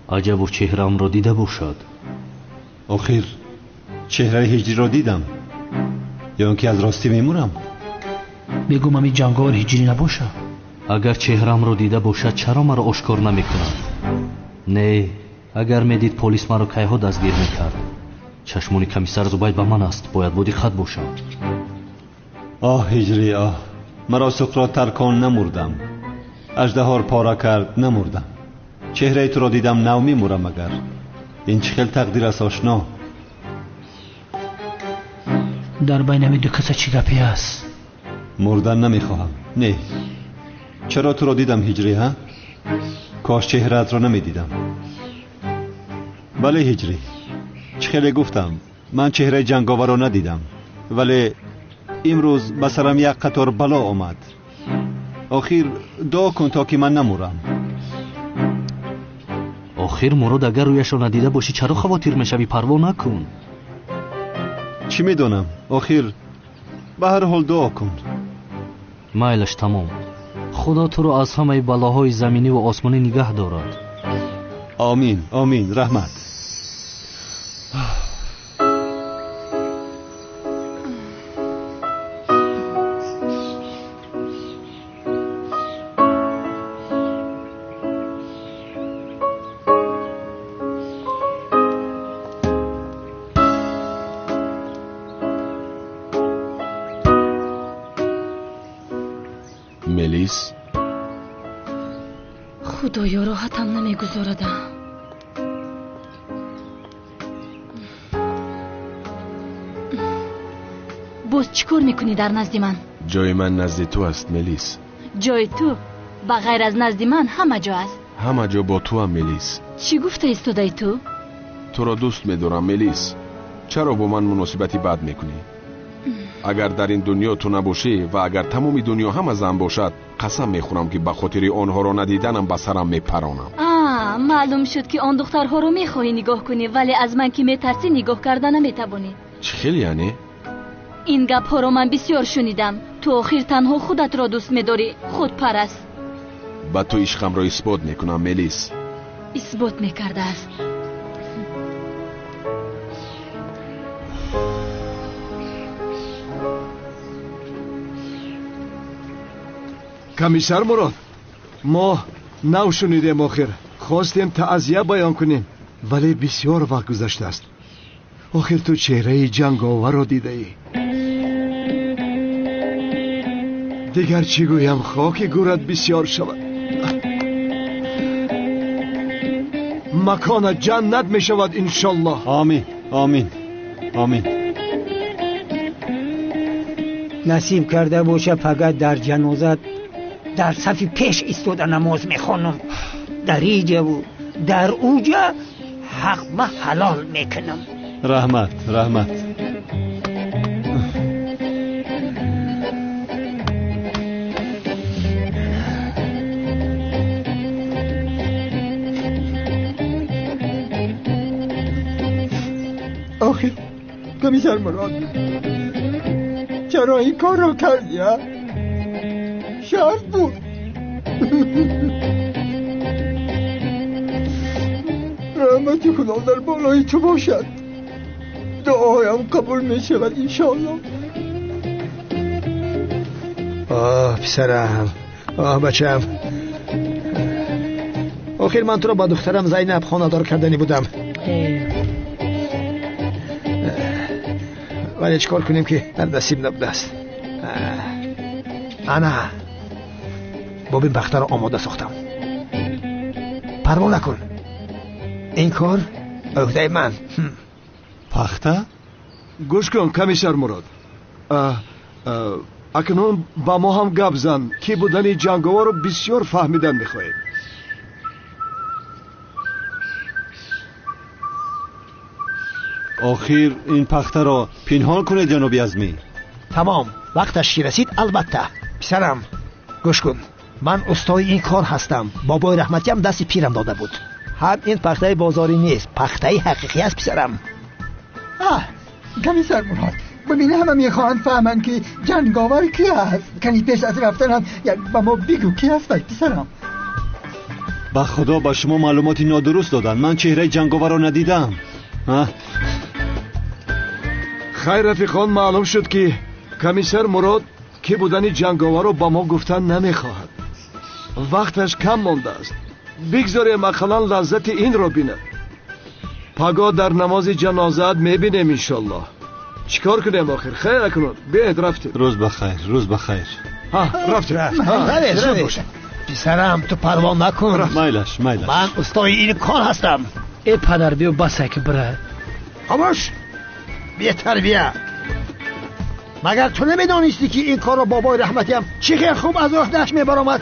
Аҷабо чеҳраамро дида бошад. Охир чеҳраи ҳиҷриро дидам. Ё он ки аз ростӣ мемурам? Бигӯм ами ҷанговар ҳиҷрӣ набошад. Агар чеҳраамро дида бошад, чаро маро ошкор намекунад? Не, агар медид полис маро кайҳо дастгир мекард. Чашмони комиссар Зубайд ба ман аст, бояд бодиққат бошам. Оҳ ҳиҷрӣ, оҳ, маро Суқрот таркон намурдам, аждаҳор пора кард намурдам. Чеҳраи туро дидам, нав мемурам. Агар ин чӣ хел тақдир аст, ошно? Дар байни ҳамин ду каса чӣ гапе аст? Мурдан намехоҳам. Не, чаро туро дидам ҳиҷрӣ, ҳа? Кош чеҳраатро намедидам. Бале ҳиҷрӣ, чӣ хеле гуфтам, ман чеҳраи ҷанговарро надидам, вале имрӯз ба сарам як қатор бало омад. Охир дуо кун то ки ман намурам. Охир Мурод, агар рӯяшро надида бошӣ, чаро хавотир мешавӣ? Парво накун. Чӣ медонам, охир ба ҳар ҳол дуо кун. Майлаш, тамом. Худо туро аз ҳамаи балоҳои заминӣ ва осмонӣ нигаҳ дорад. Омин, омин, раҳмат. Мелис? Худоё, роҳатам намегузорада. Боз чӣ кор мекунӣ дар назди ман? Ҷои ман назди ту аст, Мелис. Ҷои ту ба ғайр аз назди ман ҳама ҷо аст. Ҳама ҷо бо туам, Мелис. Чӣ гуфта истодаи ту? Туро дӯст медорам, Мелис. Чаро бо ман муносибати бад мекунӣ? Агар дар ин дунё ту набошӣ ва агар тамоми дунё ҳама зан бошад, қасам мехӯрам ки ба хотири онҳоро надиданам ба сарам мепаронам. Маълум шуд ки он духтарҳоро мехоҳӣ нигоҳ кунӣ, вале аз ман ки метарсӣ нигоҳ карда наметавонӣ. Чӣ хел яъне? Ин гапҳоро ман бисёр шунидам. Ту охир танҳо худатро дӯст медорӣ, худпараст. Ба ту ишқамро исбот мекунам, Мелис. Исбот мекардааст. Комиссар Мурод, мо нав шунидем, охир хостем таъзия баён кунем, вале бисёр вақт гузаштааст. Охир ту чеҳраи ҷанговарро дидаӣ. Дигар чӣ гӯям, хоки гӯрат бисёр шавад. Маконат ҷаннат мешавад, иншоллоҳ. Омин, омин, омин. Насиб карда боша, фақат дар ҷанозат дар сафи пеш истода намоз мехонам. Дар иҷаву дар уҷа ҳақма ҳалол мекунам. Раҳмат, раҳмат. Охир комиссар Мурод, чаро ин корро кардӣ? Шарт буд. Раҳмати Худо дар болои ту бошад. Дуоям қабул мешавад, иншоаллоҳ. Оҳ писарам, оҳ бачам. Охир ман туро ба духтарам Зайнаб хонадор кардани будам. Вале чӣ кор кунем ки дар насиб набудааст. Ана бобин пахтаро омода сохтам. Парво накун, ин кор ӯҳдаи ман. Пахта? Гӯш кун, комиссар Мурод, акнун ба мо ҳам гап зан, ки будани ҷанговарро бисёр фаҳмидан мехоҳем. Охир ин пахтаро пинҳон кунед, ҷаноби Азмӣ. Тамом, вақташ ки расид, албатта. Писарам, гӯш кун, ман устои ин кор ҳастам. Бобои раҳматиам дасти пирам дода буд. Ҳам ин пахтаи бозорӣ нест, пахтаи ҳақиқӣ аст, писарам. Комиссар Мурод, бибин, ҳама мехоҳанд фаҳманд ки ҷанговар ки аст. Кани пеш аз рафтанам як ба мо бигӯ ки аст, писарам. Ба худо ба шумо маълумоти нодуруст доданд. Ман чеҳраи ҷанговарро надидам. Хайр, рафиқон, маълум шуд, ки комиссар Мурод ки будани ҷанговарро ба мо гуфтан намехоҳад. Вақташ кам мондааст. Бигзорем ақаллан лаззати инро бинад. Пагоҳ дар намози ҷанозаат мебинем, иншоллоҳ. Чӣ кор кунем охир? Хайр, акнун биед, рафтем. Рӯз ба хайр, рӯз ба хайр. Рафтем. Равед. Писарам, ту парво накун. Майлаш, майлаш. Ман устои ин кор ҳастам. Э падар, биё басай ки бира. Хомӯш, бетарбия. Магар ту намедонисти, ки ин корро бобои раҳматиам чӣ хел хуб аз уҳдааш мебаромад?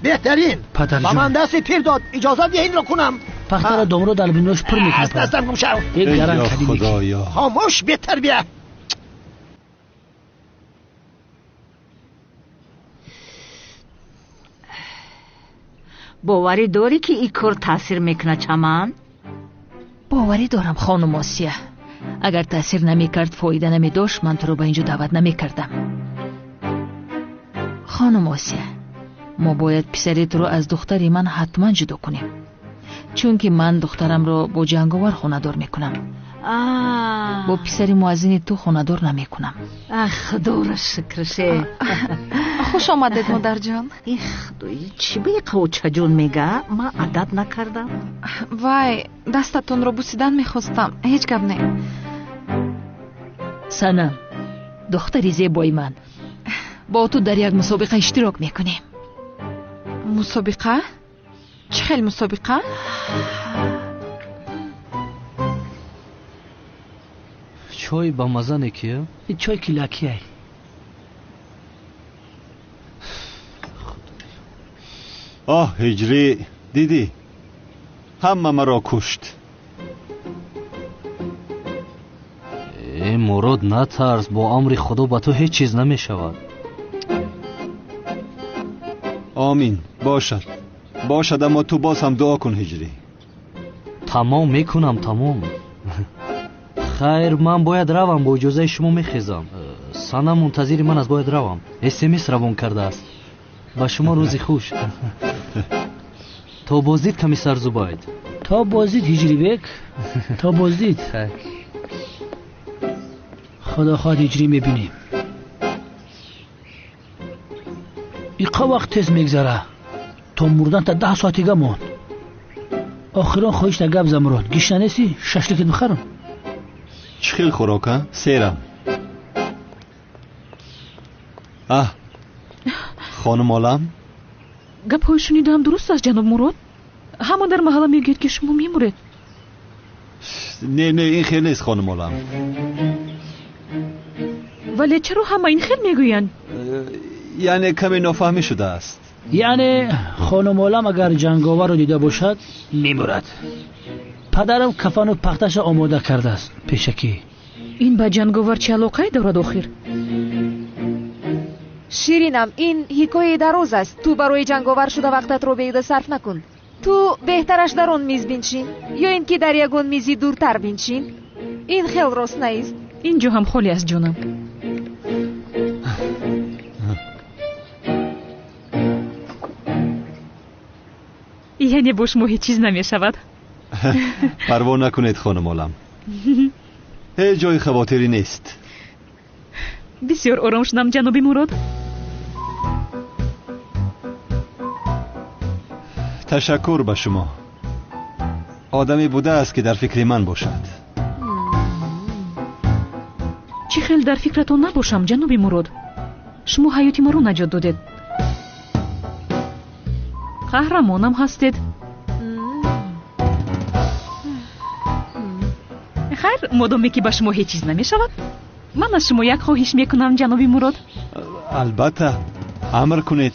Беҳтарин. Падарҷон, ба ман дасти пир дод, иҷозат диҳ инро кунам. Пахтара домро дар бинош пур мекунад. Аз дастам гум шав. Э гаран кадӣ. Худоё. Хомӯш, бетарбия. Боварӣ дорӣ, ки ин кор таъсир мекунад, Чаман? Боварӣ дорам, хонум Осия. Агар таъсир намекард, фоида намедошт, ман туро ба ин ҷо даъват намекардам. Хонум Осия, мо бояд писари туро аз духтари ман ҳатман ҷудо кунем, чунки ман духтарамро бо ҷанговар хонадор мекунам, бо писари муаззини ту хонадор намекунам. Ах, худоро шукраше. Хуш омадед, модарҷон. Эх, худои, чӣ ба қавчаҷон мега? Ман адат накардам. Вай, дастатонро бусидан мехостам. Ҳеҷ гап не. Санам, духтари зебои ман, бо ту дар як мусобиқа иштирок мекунем. Мусобиқа? Чӣ хел мусобиқа? Чой ба маза не ки? Чой килакиай. Оҳ, ҳиҷрӣ, дидӣ, ҳама маро кушт. Э Мурод, натарс, бо амри Худо ба ту ҳеҷ чиз намешавад. Омин. Бошад, бошад, аммо ту боз ҳам дуо кун, ҳиҷрӣ. Тамом мекунам, тамом. Хайр, ман бояд равам, бо иҷозаи шумо мехезам. Санам мунтазири ман аст, бояд равам. СМС равон кардааст. Ба шумо рӯзи хуш. То боздид, комиссар Зубайд. То боздид, Ҳиҷрибек, то боздид. Худо хоҳад, ҳиҷрӣ мебинем. Иқа вақт тез мегзара. То мурдан та 10 соатига монд. Охирон хоҳишта гап за, Мурод. Гишна нестӣ? Шашликет бихарам. Чӣ хел хӯрока? Серам. Аҳ, хонум Олам. Гапҳои шунидаам дуруст аст, ҷаноб Мурод? Ҳама дар маҳалла мегӯяд, ки шумо мемуред. Не, не, ин хел нест, хонум Олам. Вале чаро ҳама ин хел мегӯянд? Яъне каме нофаҳмӣ шудааст. Яъне хонум Олам агар ҷанговарро дида бошад, мемурад. Падарам кафану пахташа омода кардааст пешакӣ. Ин ба ҷанговар чӣ алоқае дорад охир? Ширинам, ин ҳикояи дароз аст. Ту барои ҷанговар шуда вақтатро беҳуда сарф накун. Ту беҳтараш дар он миз биншин, ё ин ки дар ягон мизи дуртар биншин. Ин хел рост наист. Ин ҷо ҳам холӣ аст, ҷонам. Яъне бо шумо ҳеҷ чиз намешавад. Парво накунед, хонум Олам, ҳеҷ ҷои хавотирӣ нест. Бисёр ором шудам, ҷаноби Мурод. Ташаккур ба шумо. Одаме будааст, ки дар фикри ман бошад. Чӣ хел дар фикратон набошам, ҷаноби Мурод? Шумо ҳаёти маро наҷот додед. Қаҳрамонам ҳастед. Хайр, модоме ки ба шумо ҳеҷ чиз намешавад, ман аз шумо як хоҳиш мекунам, ҷаноби Мурод. Албатта, амр кунед.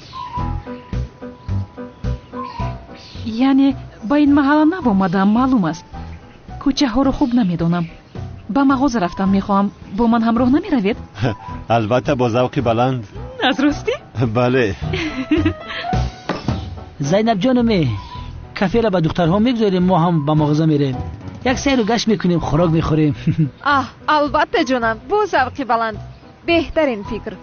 Яъне ба ин маҳалла нав омадаам, маълум аст. Кӯчаҳоро хуб намедонам. Ба мағоза рафтан мехоҳам. Бо ман ҳамроҳ намеравед? Албатта, бо завқи баланд. Аз ростӣ? Бале. Зайнабҷонаме, каферо ба духтарҳо мегузорем, мо ҳам ба мағоза мерем. Як сайру гашт мекунем, хӯрок мехӯрем. Аҳ, албатта, ҷонам, бо завқи баланд. Беҳтарин фикр.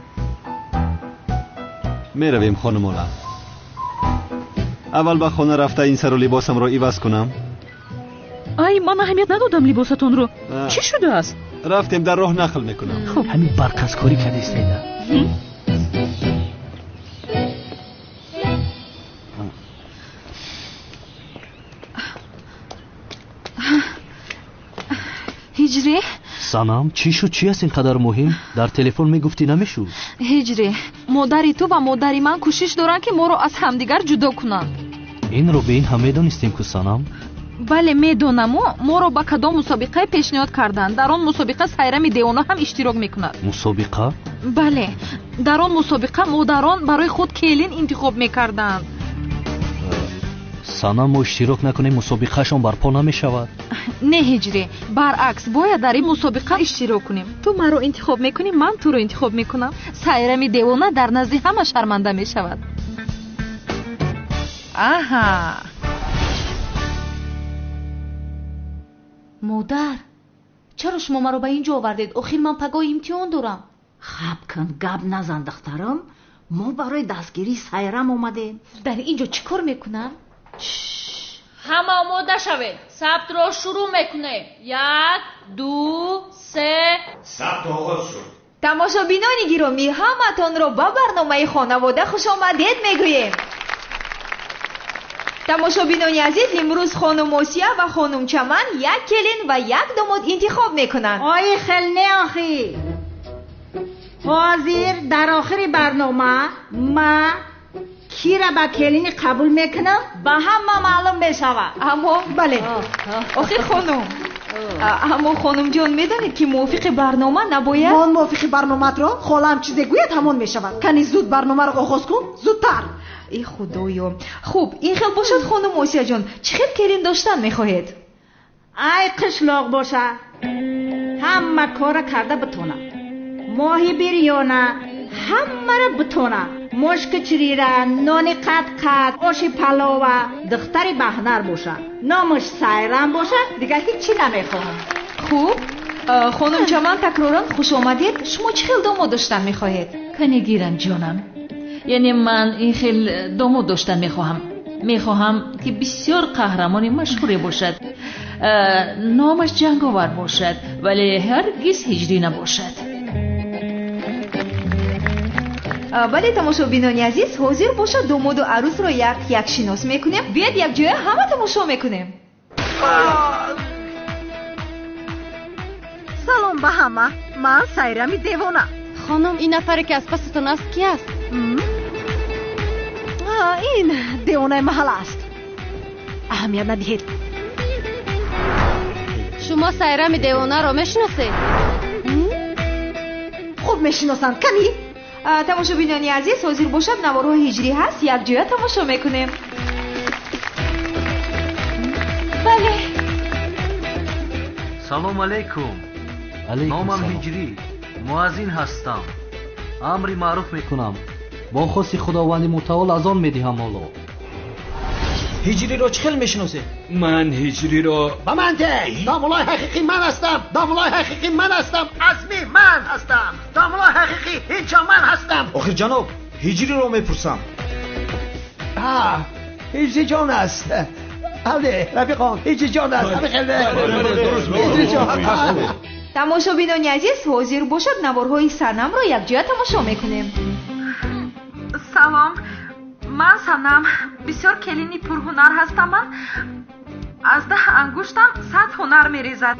Меравем, хонум Олам. Аввал ба хона рафта ин сару либосамро иваз кунам. Ай, ман аҳамият надодам либосатонро. Чӣ шудааст? Рафтем, дар роҳ нақл мекунам. Хуб. Ҳамин барқазкорӣ кардистеда. Ҳиҷрӣ? Санам, чӣ шуд? Чӣ аст ин қадар муҳим? Дар телефон мегуфтӣ намешуд. Ҳиҷрӣ, модари ту ва модари ман кӯшиш доранд, ки моро аз ҳамдигар ҷудо кунанд. Инро бе ин ҳам медонистем ку, Санам? Бале, медонаму. Моро ба кадом мусобиқае пешниҳод карданд. Дар он мусобиқа Сайрами девона ҳам иштирок мекунад. Мусобиқа? Бале, дар он мусобиқа модарон барои худ келин интихоб мекарданд. Санам, мо иштирок накунем, мусобиқаашон барпо намешавад. Не, Ҳиҷрӣ, баръакс, бояд дар ин мусобиқа иштирок кунем. Ту маро интихоб мекунӣ, ман туро интихоб мекунам. Сайрами девона дар назди ҳама шарманда мешавад. Аҳа. Модар, чаро шумо маро ба ин ҷо овардед? Охир ман пагоҳ имтиҳон дорам. Хаб кун, гап назан, духтарам. Мо барои дастгирии Сайрам омадем. Дар ин ҷо чӣ кор мекунам? Ҳама омода шавед. Сабтро шурӯъ мекунем. 1, 2, 3. Сабт оғоз шуд. Тамошобинони гиромӣ, ҳаматонро ба барномаи хонавода хушомадед мегӯем. Тамошобинони азиз, имрӯз хонум Осия ва хонум Чаман як келин ва як домод интихоб мекунанд. Ой, хел не охи. Ҳозир дар охири барнома ма кира ба келини қабул мекунам, ба ҳама маълум мешавад. Аммо бале, охир хонум, аммо хонумҷон, медонед ки мувофиқи барнома набояд. Мон мувофиқи барномаатро холаам чизе гӯяд, ҳамон мешавад. Кани зуд барномаро оғоз кун, зудтар. Эй худоё. Хуб, ин хел бошад, хонум Осияҷон, чӣ хел келин доштан мехоҳед? Ай, қишлоқ боша, ҳама кора карда битона, моҳи бирёна ҳамаро битона, мошкичирира, нони қат-қат, оши палова, духтари баҳнар боша, номаш Сайрам боша, дигар ҳеҷ чӣ намехоҳам. Хуб, хонум Чаман, такроран хуш омадед. Шумо чӣ хел домод доштан мехоҳед? Кане гирам, ҷонам. Яъне ман ин хел домод доштан мехоҳам. Мехоҳам, ки бисёр қаҳрамони машҳуре бошад, номаш Ҷанговар бошад, вале ҳаргиз Ҳиҷрӣ набошад. Бале, тамошобинони азиз, ҳозир бошад домоду арӯсро як як шинос мекунем. Биёед якҷоя ҳама тамошо мекунем. Салом ба ҳама, ман Сайрами девона. Хонум, ин нафаре ки аз пасатон аст ки аст? Ин девонаи маҳалла аст. Аҳамият надиҳед. Шумо Сайрами девонаро мешиносед? Хуб мешиносам. Кани? Тамошобинони азиз, ҳозир бошад наворҳои ҳиҷрӣ ҳаст, якҷоя тамошо мекунем. Бале. Салом алейкум. Номам Ҳиҷрӣ, муаззин ҳастам. Амри маъруф мекунам. Бо хости Худованди мутаол азон медиҳам ҳоло. Ҳиҷриро чӣ хел мешиносед? Ман Ҳиҷриро ба ман де. Домулои ҳақиқӣ ман ҳастам. Домулои ҳақиқӣ ман ҳастам. Азми ман ҳастам. Домулои ҳақиқӣ инҷо ман ҳастам. Охир ҷаноб, Ҳиҷриро мепурсам. Ҳиҷри ҷон аст. Бале, рафиқон, ҳиҷри ҷон аст. Ҳиҷри ҷон. Тамошобинони азиз, ҳозир бошад наворҳои Санамро якҷоя тамошо мекунем. Салом, ман Санам. Бисёр келини пурҳунар ҳастам. Ман аз 10 ангуштам 100 ҳунар мерезад.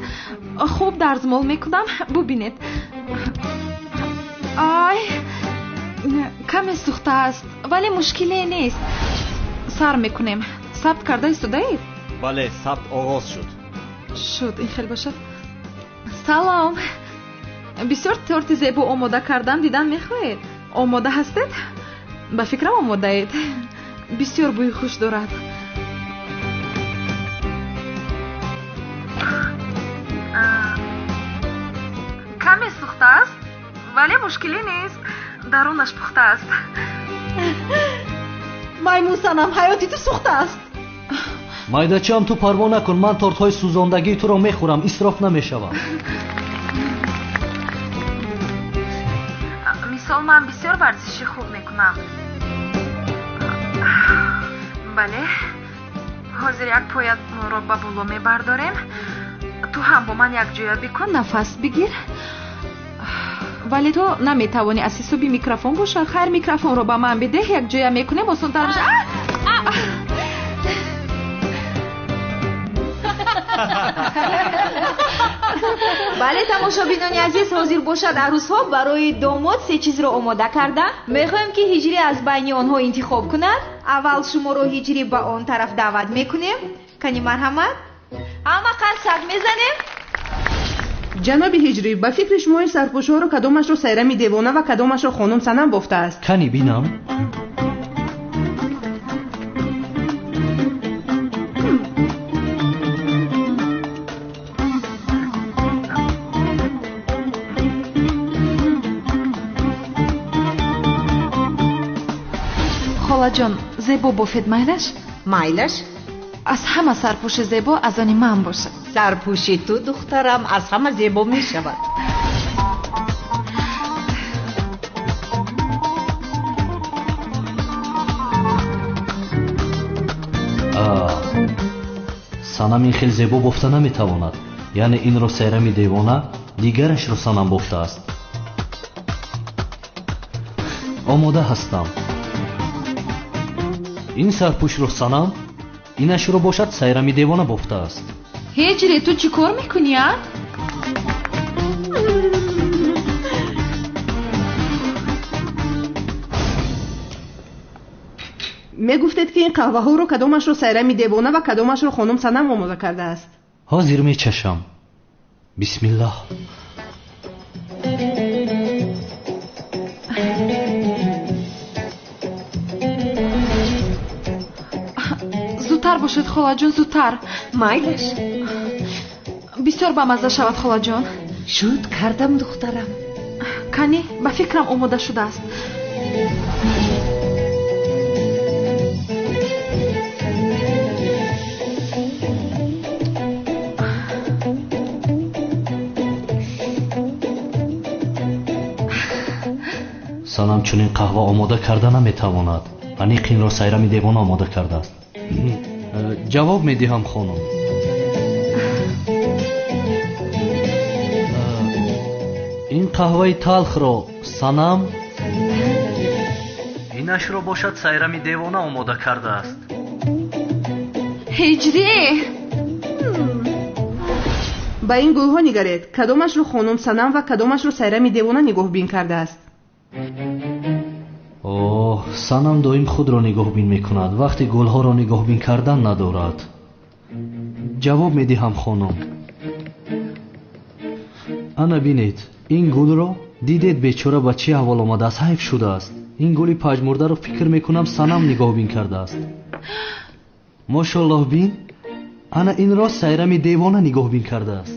Хуб дарзмол мекунам, бубинед. Ай, каме сӯхтааст, вале мушкиле нест. Сар мекунем. Сабт карда истодаед? Бале, сабт оғоз шуд. Шуд, ин хел бошад. Салом. Бисёр торти зебо омода кардам, дидан мехоҳед? Омода ҳастед? Ба фикрам омодаед. Бисёр бӯи хуш дорад. Каме сӯхтааст, вале мушкиле нест. Дарунаш пухтааст. Маймун Санам, ҳаёти ту сӯхтааст. Майдачиам, ту парво накун, ман тортҳои сӯзондагии туро мехӯрам, исроф намешавам. Мисол, ман бисёр варзиши хуб мекунам. Бале, ҳозир як поятро ба боло мебардорем. Ту ҳам бо ман якҷоя бикун, нафас бигир. Вале ту наметавонӣ аз ҳисоби микрофон боша. Хайр, микрофонро ба ман бидеҳ, якҷоя мекунем, осонтар мешавад. Бале, тамошобинони азиз, ҳозир бошад арӯсҳо барои домод се чизро омода карданд. Мехоҳем, ки Ҳиҷрӣ аз байни онҳо интихоб кунад. Аввал шуморо Ҳиҷрӣ ба он тараф даъват мекунем. Кани марҳамат. Ҳама қарсак мезанем. Ҷаноби Ҳиҷрӣ, ба фикри шумо ин сарпӯшҳоро кадомашро Сайрами девона ва кадомашро хонум Санам бофтааст? Кани бинам. Холаҷон, зебо бофед, майлаш? Майлаш. Аз ҳама сарпӯши зебо аз они ман бошад. Сарпӯши ту, духтарам, аз ҳама зебо мешавад. Санам ин хел зебо бофта наметавонад. Яъне инро Сайрами девона, дигарашро Санам бофтааст. Омода ҳастам. Ин сарпӯшро Санам, инашро бошад Сайрами девона бофтааст. Ҳиҷрӣ, ту чӣ кор мекунӣ, а? Мегуфтед, ки ин қаҳваҳоро кадомашро Сайрами девона ва кадомашро хонум Санам омода кардааст? Ҳозир мечашам. Бисмиллоҳ. Зудтар бошед, холаҷон, зудтар. Майлаш. Бисёр бамазза шавад, холаҷон. Шуд кардам, духтарам. Кани, ба фикрам омода шудааст. Санам чунин қаҳва омода карда наметавонад. Аниқ инро Сайрами девона омода кардааст. Ҷавоб медиҳам, хонум. Ин қаҳваи талхро Санам, инашро бошад Сайрами девона омода кардааст. Ҳиҷрӣ! Ба ин гулҳо нигаред, кадомашро хонум Санам ва кадомашро Сайрами девона нигоҳбин кардааст. Оҳ, Санам доим худро нигоҳбин мекунад, вақте гулҳоро нигоҳбин кардан надорад. Ҷавоб медиҳам, хонум. Ана бинед, ин гулро дидед, бечора ба чӣ аҳвол омадааст, ҳайф шудааст. Ин гули пажмурдаро фикр мекунам Санам нигоҳбин кардааст. Мошоллоҳ, бин, ана инро Сайрами девона нигоҳбин кардааст.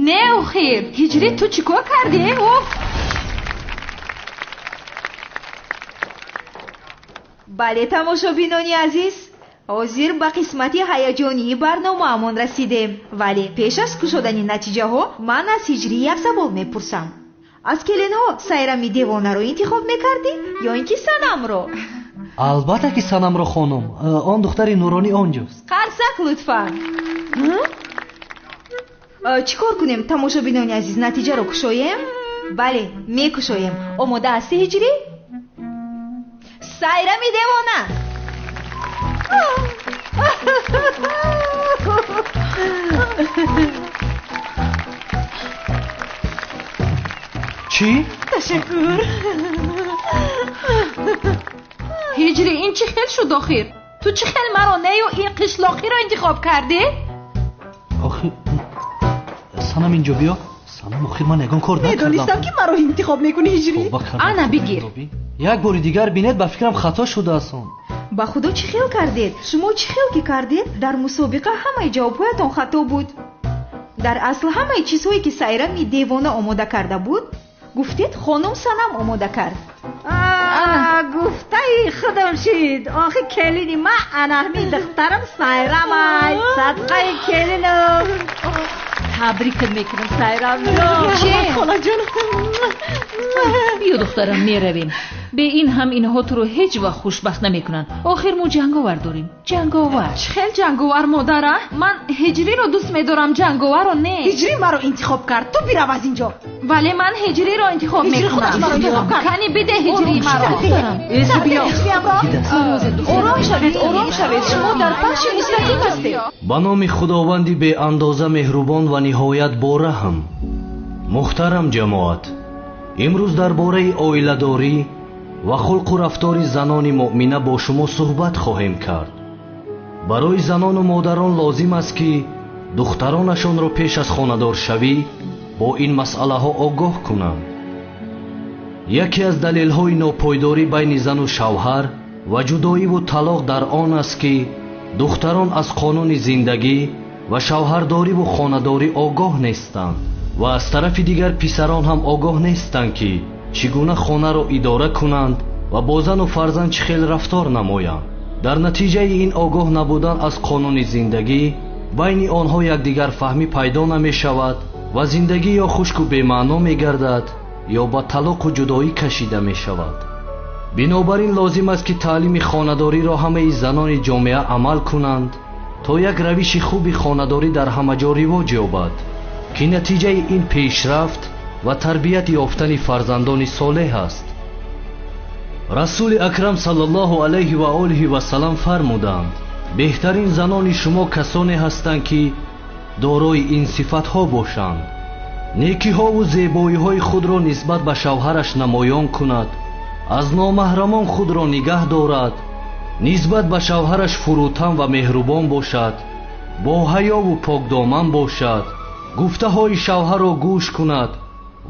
Не, охир, Ҳиҷрӣ, ту чӣ кор кардӣ? Оф! Бале, тамошобинони азиз, ҳозир ба қисмати ҳаяҷонии барномаамон расидем. Вале пеш аз кушодани натиҷаҳо ман аз Ҳиҷрӣ як савол мепурсам. Аз келинҳо Сайрами девонаро интихоб мекардӣ ё ин ки Санамро? Албатта ки Санамро, хонум. Он духтари нуронӣ онҷост. Қарсак, лутфан. Чӣ кор кунем, тамошобинони азиз, натиҷаро кушоем? Бале, мекушоем. Омода ҳастӣ, Ҳиҷрӣ? Сайрами девона. Чӣ? Ташаккур. Ҳиҷрӣ, ин чӣ хел шуд охир? Ту чӣ хел маро нею ин қишлоқиро интихоб кардӣ? Охир, Санам, инҷо биё. Санам, охир ман ягон кор накардам. Медонистам, ки маро интихоб мекунӣ, Ҳиҷрӣ. Ана бигир. Як бори дигар бинед, ба фикрам хато шудааст он. Ба худо, чӣ хел кардед? Шумо чӣ хел ки кардед? Дар мусобиқа ҳамаи ҷавобҳоятон хато буд. Дар асл ҳамаи чизҳое ки Сайрами девона омода карда буд, гуфтед хонум Санам омода кард. Гуфтаи худам шид. Охи келини ма анаҳми духтарам Сайрамай. Садқаи келинам. Табрикат мекунам, Сайрам. Биё, духтарам, меравем. Бе ин ҳам инҳо туро ҳеҷ вақт хушбахт намекунанд. Охир мо ҷанговар дорем. Ҷанговар. Чӣ хел ҷанговар, модара? Ман Ҳиҷриро дӯст медорам, ҷанговарро не. Ҳиҷрӣ маро интихоб кард. Ту бирав аз инҷо. Вале ман Ҳиҷриро интихоб мекунам. Кани биде Ҳиҷрӣ маро. Ором шавед, ором шавед. Шумо дар пахши мустақим ҳастед. Ба номи Худованди беандоза меҳрубон ва ниҳоят бораҳм. Муҳтарам ҷамоат, имрӯз дар бораи оиладорӣ ва хулқу рафтори занони муъмина бо шумо суҳбат хоҳем кард. Барои занону модарон лозим аст, ки духтаронашонро пеш аз хонадоршавӣ бо ин масъалаҳо огоҳ кунанд. Яке аз далелҳои нопойдорӣ байни зану шавҳар ва ҷудоиву талоқ дар он аст, ки духтарон аз қонуни зиндагӣ ва шавҳардориву хонадорӣ огоҳ нестанд ва аз тарафи дигар писарон ҳам огоҳ нестанд, ки чӣ гуна хонаро идора кунанд ва бо зану фарзанд чӣ хел рафтор намоянд. Дар натиҷаи ин огоҳ набудан аз қонуни зиндагӣ байни онҳо якдигарфаҳмӣ пайдо намешавад ва зиндагӣ ё хушку бемаъно мегардад ё ба талоқу ҷудоӣ кашида мешавад. Бинобар ин лозим аст, ки таълими хонадориро ҳамаи занони ҷомеа амал кунанд, то як равиши хуби хонадорӣ дар ҳама ҷо ривоҷ ёбад, ки натиҷаи ин пешрафт ва тарбият ёфтани фарзандони солеҳ аст. Расули акрам саллаллоҳу алайҳи ва олиҳи васаллам фармуданд: беҳтарин занони шумо касоне ҳастанд, ки дорои ин сифатҳо бошанд. Некиҳову зебоиҳои худро нисбат ба шавҳараш намоён кунад, аз номаҳрамон худро нигаҳ дорад, нисбат ба шавҳараш фурӯтан ва меҳрубон бошад, бо ҳаёву покдоман бошад, гуфтаҳои шавҳарро гӯш кунад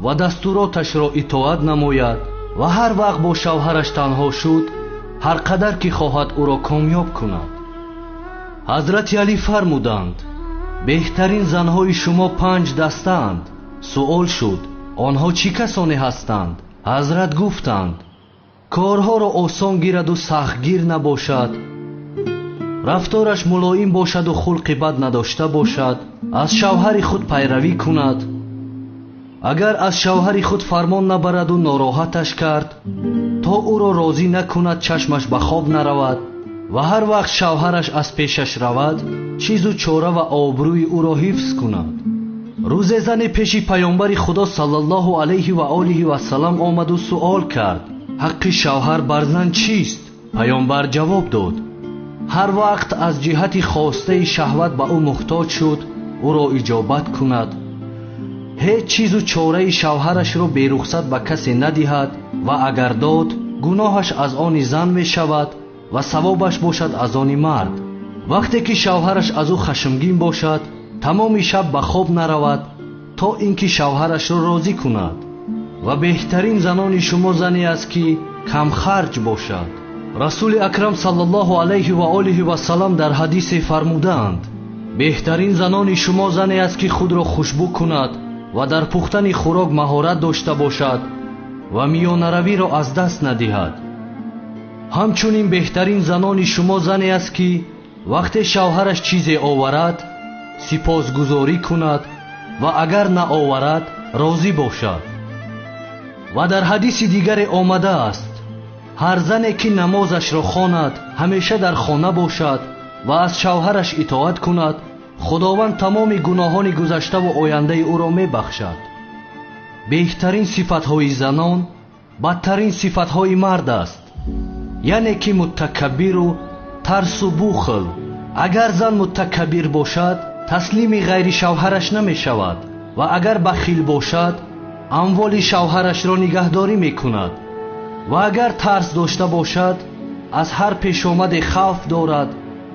ва дастуроташро итоат намояд ва ҳар вақт бо шавҳараш танҳо шуд, ҳар қадар ки хоҳад ӯро комёб кунад. Ҳазрати Алӣ фармуданд: беҳтарин занҳои шумо 5 дастаанд. Суол шуд: онҳо чӣ касоне ҳастанд? Ҳазрат гуфтанд: корҳоро осон гираду сахтгир набошад, рафтораш мулоим бошаду хулқи бад надошта бошад, аз шавҳари худ пайравӣ кунад. Агар аз шавҳари худ фармон набараду нороҳаташ кард, то ӯро розӣ накунад чашмаш ба хоб наравад ва ҳар вақт шавҳараш аз пешаш равад, чизу чора ва обрӯи ӯро ҳифз кунад. Рӯзе зане пеши паёмбари Худо саллаллоҳу алайҳи ва олиҳи васаллам омаду суол кард: ҳаққи шавҳар бар зан чист? Паёмбар ҷавоб дод: ҳар вақт аз ҷиҳати хостаи шаҳват ба ӯ муҳтоҷ шуд, ӯро иҷобат кунад. Ҳеҷ чизу чораи шавҳарашро берухсат ба касе надиҳад ва агар дод, гуноҳаш аз они зан мешавад ва савобаш бошад аз они мард. Вақте ки шавҳараш аз ӯ хашмгин бошад, тамоми шаб ба хоб наравад, то ин ки шавҳарашро розӣ кунад. Ва беҳтарин занони шумо зане аст, ки камхарҷ бошад. Расули акрам саллаллоҳу алайҳи ва олиҳи васаллам дар ҳадисе фармудаанд: беҳтарин занони шумо зане аст, ки худро хушбӯ кунад ва дар пухтани хӯрок маҳорат дошта бошад ва миёнаравиро аз даст надиҳад. Ҳамчунин беҳтарин занони шумо зане аст, ки вақте шавҳараш чизе оварад, сипосгузорӣ кунад ва агар наоварад, розӣ бошад. Ва дар ҳадиси дигаре омадааст: ҳар зане ки намозашро хонад, ҳамеша дар хона бошад ва аз шавҳараш итоат кунад, Худованд тамоми гуноҳони гузаштаву ояндаи ӯро мебахшад. Беҳтарин сифатҳои занон бадтарин сифатҳои мард аст, яъне ки мутакаббиру тарсу бухл. Агар зан мутакаббир бошад, таслими ғайри шавҳараш намешавад ва агар бахил бошад, амволи шавҳарашро нигаҳдорӣ мекунад ва агар тарс дошта бошад, аз ҳар пешомаде хавф дорад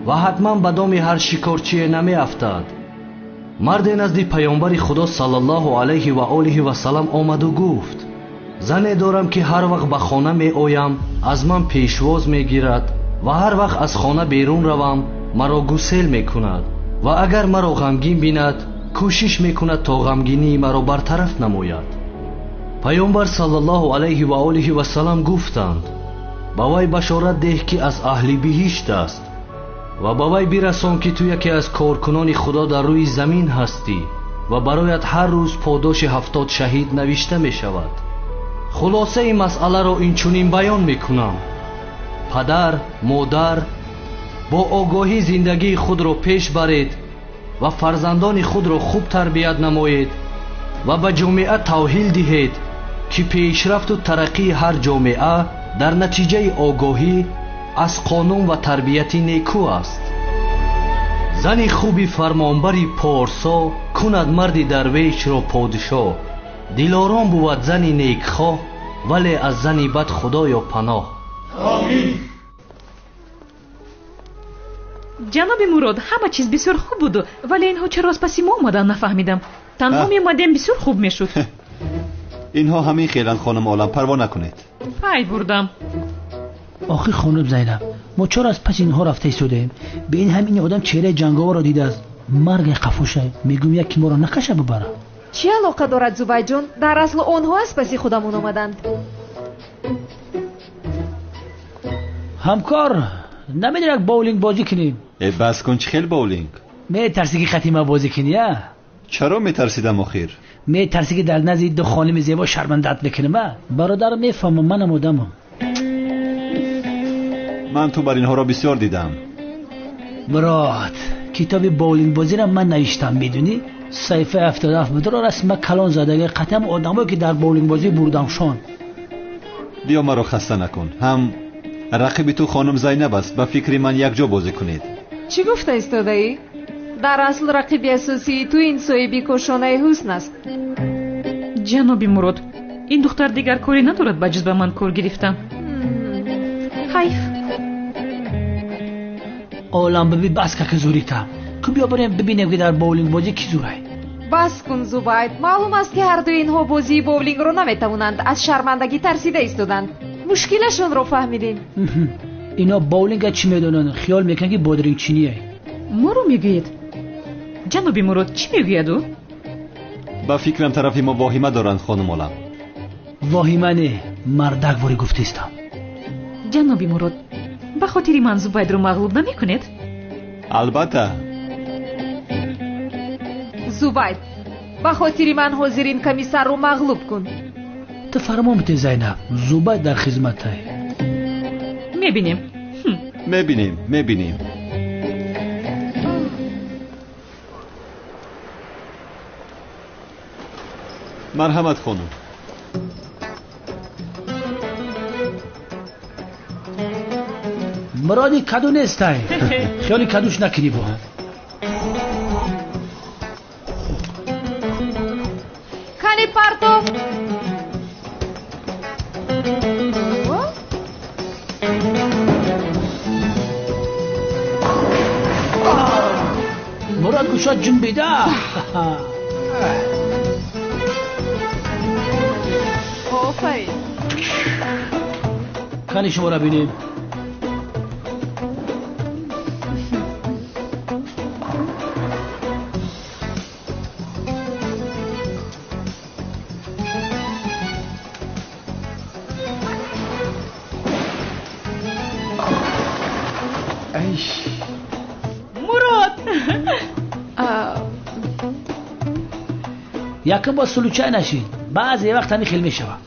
ва ҳатман ба доми ҳар шикорчие намеафтад. Марде назди паёмбари Худо саллаллоҳу алайҳи ва олиҳи васаллам омаду гуфт: зане дорам, ки ҳар вақт ба хона меоям, аз ман пешвоз мегирад ва ҳар вақт аз хона берун равам, маро гусел мекунад ва агар маро ғамгин бинад, кӯшиш мекунад то ғамгинии маро бартараф намояд. Паёмбар саллаллоҳу алайҳи ва олиҳи васаллам гуфтанд: ба вай башорат деҳ, ки аз аҳли биҳишт аст ва ба вай бирасон, ки ту яке аз коркунони Худо дар рӯи замин ҳастӣ ва бароят ҳар рӯз подоши 70 шаҳид навишта мешавад. Хулосаи масъаларо инчунин баён мекунам. Падар, модар, бо огоҳӣ зиндагии худро пеш баред ва фарзандони худро хуб тарбият намоед ва ба ҷомеа тавҳил диҳед, ки пешрафту тараққии ҳар ҷомеа дар натиҷаи огоҳӣ аз қонун ва тарбияти некӯ аст. Зани хуби фармонбари порсо кунад марди дарвешро подшоҳ. Дилором бувад зани некхоҳ, вале аз зани бад худоё паноҳ. Омин. Ҷаноби Мурод, ҳама чиз бисёр хуб буду, вале инҳо чаро аз паси мо омаданд, нафаҳмидам. Танҳо меомадем, бисёр хуб мешуд. Инҳо ҳамин хеланд, хонум Олам, парво накунед. Пай бурдам. Охир хонум Зайнаб, мо чаро аз паси инҳо рафта истодаем? Ба ин ҳам ин одам чеҳраи ҷанговарро дидааст. Марги қафоша, мегӯм яке моро накаша бибара. Чӣ алоқа дорад, Зубайҷон? Дар асл онҳо аз паси худамон омаданд. Ҳамкор, намедонӣ як боулинг бозӣ кунем? Э, бас кун, чӣ хел боулинг? Метарсӣ ки хатима бозӣ кунӣ, а? Чаро метарсидам охир? Метарсӣ ки дар назди ду хоними зебо шармандат мекунам, а? Бародар, мефаҳмам, манам одамам. Ман ту бар инҳоро бисёр дидам. Мурод, китоби боулингбозиро ман навиштам, медунӣ? Саҳифаи 77 будро расма калон задаги қатъам одамое ки дар боулингбозӣ бурдамшон. Биё маро хаста накун. Ҳам рақиби ту хонум Зайнаб аст, ба фикри ман якҷо бозӣ кунед. Чӣ гуфта истодаӣ? Дар асл рақиби асосии ту ин соҳиби кошонаи ҳусн аст. Ҷаноби Мурод, ин духтар дигар коре надорад ба ҷуз ба ман кор гирифтан. Ҳайф. Олам биби, бас ка ки зурита. Ку биё барем бибинем ки дар боулингбозӣ кӣ зурай. Бас кун, Зубайд. Маълум аст ки ҳардуи инҳо бозии боулингро наметавонанд, аз шармандагӣ тарсида истоданд. Мушкилашонро фаҳмидем. Ино боулинга чӣ медонанд? Хиёл мекунанд ки бодрингчиние. Моро мегӯед? Ҷаноби Мурод, чӣ мегӯяд ӯ? Ба фикрам тарафи мо воҳима доранд, хонум Олам. Воҳима не, мардак ворӣ гуфтаистам. Ҷаноби Мурод, ба хотири ман Зубайдро мағлуб намекунед? Албатта. Зубайд, ба хотири ман ҳозир ин комиссарро мағлуб кун. Ту фармон бите, Зайнаб, Зубайд дар хизматай. Мебинем. Мебинем, мебинем. Марҳамат, хонум. Муроди каду нестай. Хиёли кадуш накунӣ бо. Кани партов. Мурод кушод ҷунбида. Офарин. Кани шуморо бинем. Мурод! Якум бор случай нашид. Баъзе вақт ҳамин хел мешавад.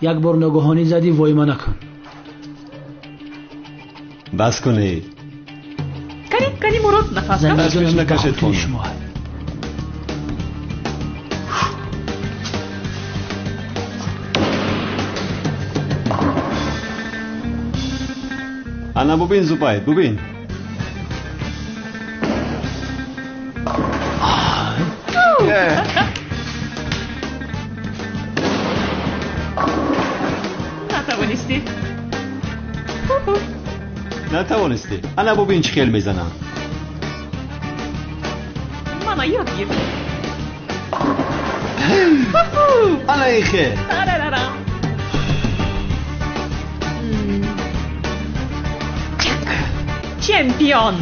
Як бор ногоҳонӣ задӣ, войма накун. Бас кунед. Кани, кани Мурод, нафас каш. Ташвиш накашед, хонум. Ана бубин, Зубайд, бубин. Натавонистӣ. Ана бубин чӣ хел мезанам. Мана ёд гир. Ана ин хел. Чемпион.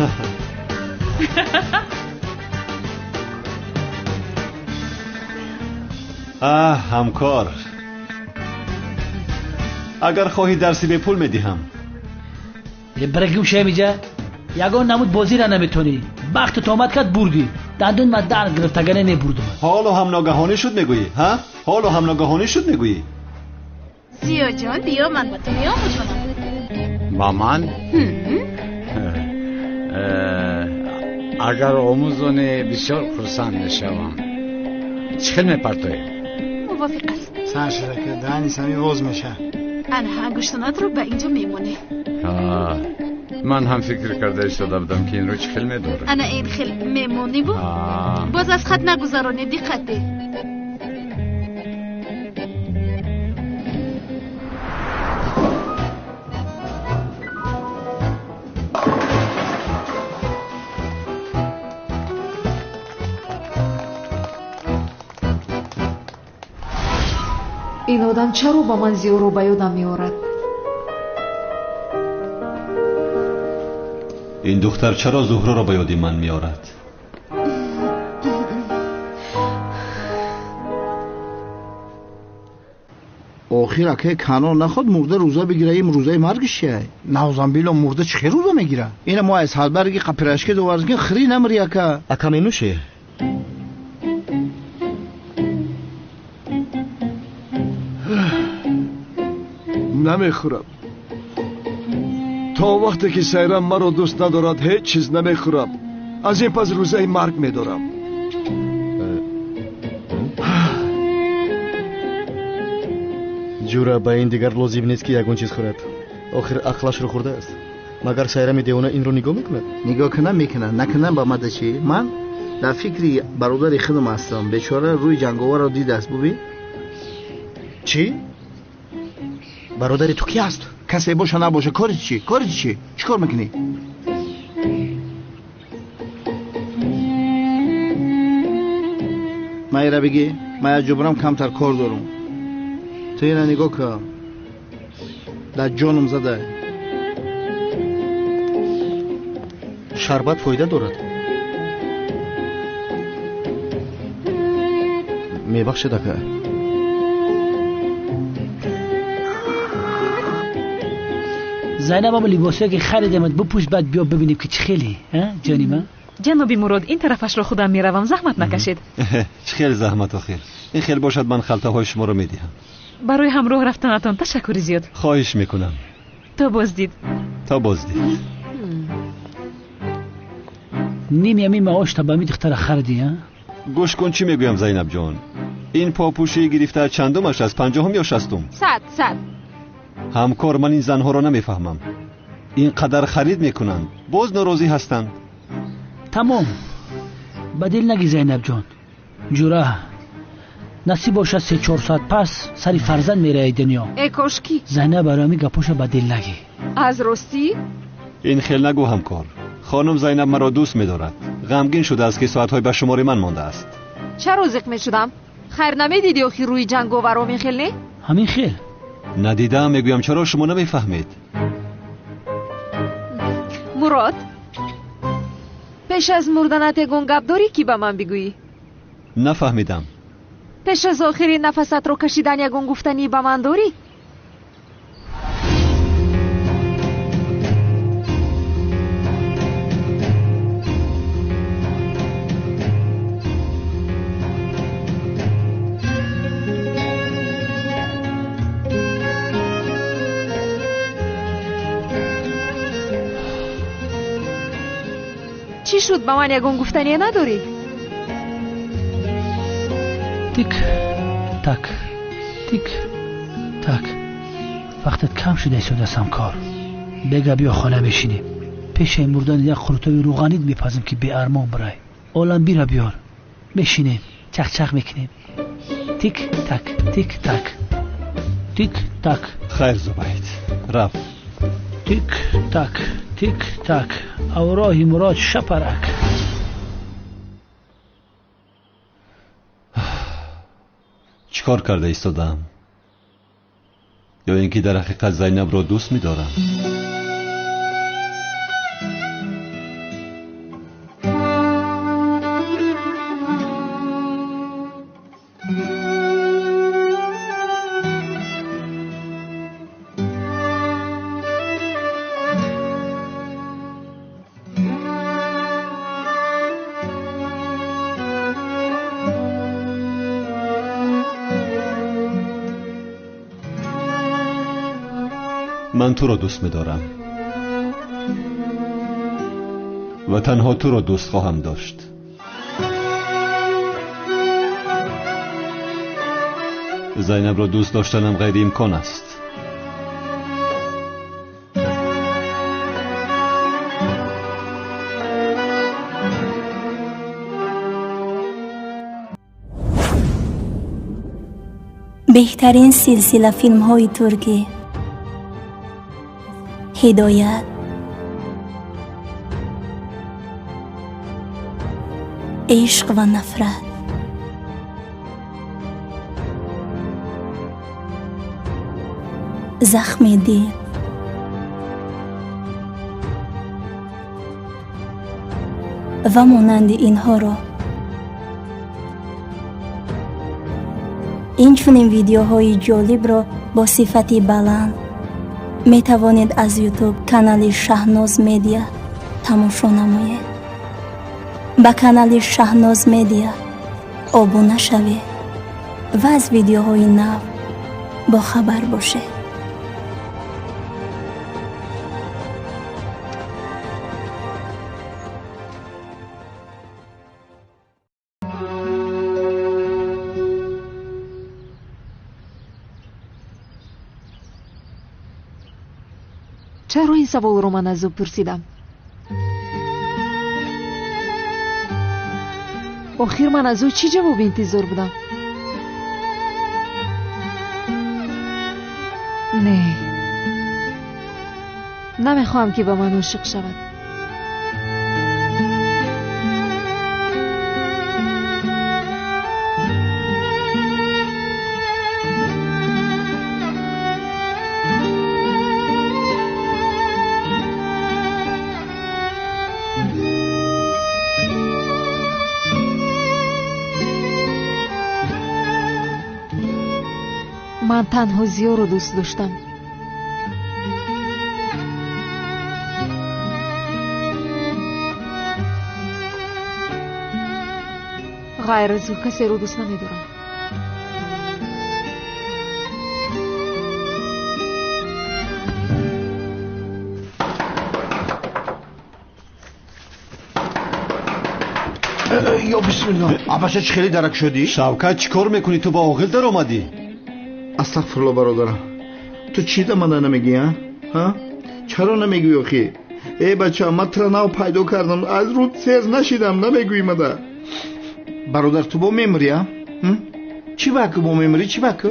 Аҳ, ҳамкор, агар хоҳӣ дарси бепул медиҳам. Барагим шамиҷа, ягон намуд бозира наметонӣ. Бахтат омад кард, бурдӣ. Дандон ма дар гирифтагане мебурдум. Ҳоло ҳам ногаҳонӣ шуд мегӯӣ, ҳа? Ҳоло ҳам ногаҳонӣ шуд мегӯӣ? Зиёҷон, биё ман ба ту меомӯзонам. Ба ман? Агар омӯзонӣ бисёр хурсанд мешавам. Чӣ хел мепартоем? Мувофиқ аст. Сар шуда ки даҳани сами боз меша. Ана ангуштонатро ба инҷо мемонӣ. Ман ҳам фикр карда истода будам ки инро чӣ хел медорам. Ана ин хел мемониву боз аз хат нагузаронӣ, диққат деҳ. Ин одам чаро ба ман Зиёро ба ёдам меорад? Ин духтар чаро Зуҳроро ба ёди ман меорад? Охир акай Канон наход мурда рӯза бигира, ин рӯзаи маргиш чия? Навзамбило мурда чӣ хел рӯза мегира? Ина мо аз ҳалбарги қапирашке доварзген хири намри ака. Ака менӯшӣ? Намехӯрам. То вақте ки Сайрам маро дӯст надорад, ҳеҷ чиз намехӯрам. Аз ин пас рӯзаи марг медорам. Ҷура, ба ин дигар лозим нест ки ягон чиз хӯрад. Охир ақлашро хӯрдааст. Магар Сайрами девона инро нигоҳ мекунад? Нигоҳ кунам мекунад, накунам ба мада чӣ? Ман дар фикри бародари худам ҳастам. Бечора рӯи ҷанговарро дидааст, бубин. Чӣ? Бародари ту ки аст? Касе боша набоша, кори чӣ? Кори чӣ? Чӣ кор мекунӣ? Ман ира бигӣ, ман аз ҷубрам камтар кор дорам. Ту ина нигоҳ кун, дар ҷонам зада. Шарбат фоида дорад. Мебахшед, ака. Зайнаб, ама либосое ки харидамат бипӯш, баъд биё бибинем ки чӣ хеле, ҷони ман. Ҷаноби Мурод, ин тарафашро худам меравам, заҳмат накашед. Чӣ хел заҳмат охир? Ин хел бошад, ман халтаҳои шуморо медиҳам. Барои ҳамроҳ рафтанатон ташаккури зиёд. Хоҳиш мекунам. То боздид. То боздид. Ними ами маошта ба ми духтара хариди, а? Гӯш кун чӣ мегӯям, Зайнабҷон. Ин попӯшии гирифта чандумаш аст, 50-ум ё 60-ум? 100. Ҳамкор, ман ин занҳоро намефаҳмам. Ин қадар харид мекунанд, боз норозӣ ҳастанд. Тамом, ба дил нагӣ, Зайнабҷон. Ҷура, насиб бошад 3-4 соат пас сари фарзанд мераи дунё. Э кошки. Зайнаб, барои ҳамин гапоша ба дил нагӣ. Аз ростӣ? Ин хел нагӯ, ҳамкор. Хонум Зайнаб маро дӯст медорад. Ғамгин шудааст ки соатҳои ба шумори ман мондааст. Чаро зиқ мешудам? Хайр намедидӣ охир рӯи ҷанговарро ҳамин хел, не? Ҳамин хел. Надидаам, мегӯям, чаро шумо намефаҳмед? Мурод, пеш аз мурданат ягон гап дорӣ ки ба ман бигӯӣ? Нафаҳмидам. Пеш аз охири нафасатро кашидан ягон гуфтанӣ ба ман дорӣ? Чӣ шуд, ба ман ягон гуфтание надорӣ? Тик так, тик так. Вақтат кам шуда истодааст, ҳамкор. Бега биё хона мешинем. Пешаи мурдан як қурутови рӯғанид мепазем ки беармон бирай. Олам бира биёр. Мешинем, чақчақ мекунем. Тик так, тик так, тик так. Хайр, Зубайд, рафт. Тик так, тик так, авроҳи Мурод шапарак. Чӣ кор карда истодаам? Ё ин ки дар ҳақиқат Зайнабро дӯст медорам? Ман туро дӯст медорам ва танҳо туро дӯст хоҳам дошт. Зайнабро дӯст доштанам ғайриимкон аст. Беҳтарин силсила филмҳои туркӣ Ҳидоят, ишқ ва нафрат, захми дил, ва монанди инҳоро. Инчунин видеоҳои ҷолибро бо сифати баланд метавонед аз YouTube канали Шаҳноз Медиа тамошо намоед. Ба канали Шаҳноз Медиа обуна шавед ва аз видеоҳои нав бохабар бошед. Чаро ин саволро ман аз ӯ пурсидам? Охир ман аз ӯ чӣ ҷавоб интизор будам? Не, намехоҳам ки ба ман ошиқ шавад. Ман танҳо Зиёро дӯст доштам. Ғайр аз ӯ касеро дӯст намедорам. Ё бисмиллоҳ, абаша чӣ хеле дарак шудӣ? Шавкат, чӣ кор мекунӣ? Ту ба оғил даромадӣ? Астағфирулло бародарам, ту чӣ да мана намегӣ? Ҳа, чаро намегӯӣ охӣ? Э бача, ман тура нав пайдо кардам, аз рӯд сер нашидам, намегӯӣ мада. Бародар, ту бо мемирӣ? Чӣ баку бо мемирӣ? Чӣ баку?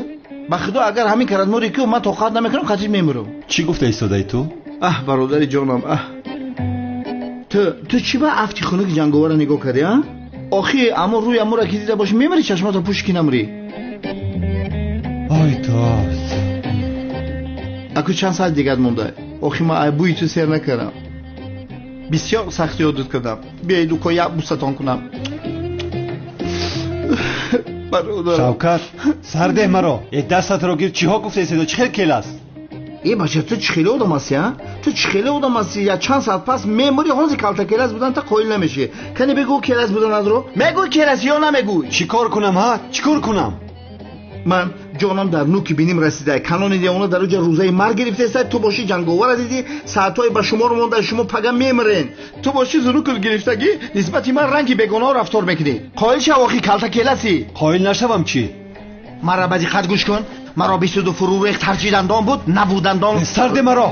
Ба худо агар ҳамин карад мурӣ ку, ман тоқат намекунам, қатъи мемирам. Чӣ гуфта истодаи ту? Аҳ бародари ҷонам, аҳ ту чӣ ба афти хунуки ҷанговара нигоҳ кардӣ? А охи аммо рӯи амура ки дида бошӣ мемирӣ, чашмато пӯши ки намрӣ. Ой дод, аку чанд соат дигар монда. Охи ман ай бӯи ту сер накардам, бисёр сахт ёдут кардам. Биёед уко як бусатон кунам. Бародар Шавкат, сардеҳ маро, як дастатро гир. Чиҳо гуфта истода? Чӣ хел кел аст? Э бача, ту чӣ хеле одам ҳастӣ? А ту чӣ хеле одам ҳастӣ? Я чанд соат пас мемурӣ, ҳозир калта келас будан та қоил намешӣ. Кани бигӯ келас будан азро? Мегӯй келас ё намегӯй? Чӣ кор кунам? Ҳа, чӣ кор кунам? Ман ҷонам дар нуки биним расида. Канони девона дар уҷа рӯзаи марг гирифтеста. Ту бошӣ ҷанговара дидӣ, соатҳое ба шумор монда, шумо пага мемирен. Ту бошӣ зунукут гирифтагӣ, нисбати ман ранги бегонаҳо рафтор мекунӣ. Қоил шав охи, калта келасӣ. Қоил нашавам чӣ? Маро ба диққат гӯш кун. Маро бисуду фурӯ рехт, ҳарчи дандон буд набудандон. Сарде маро.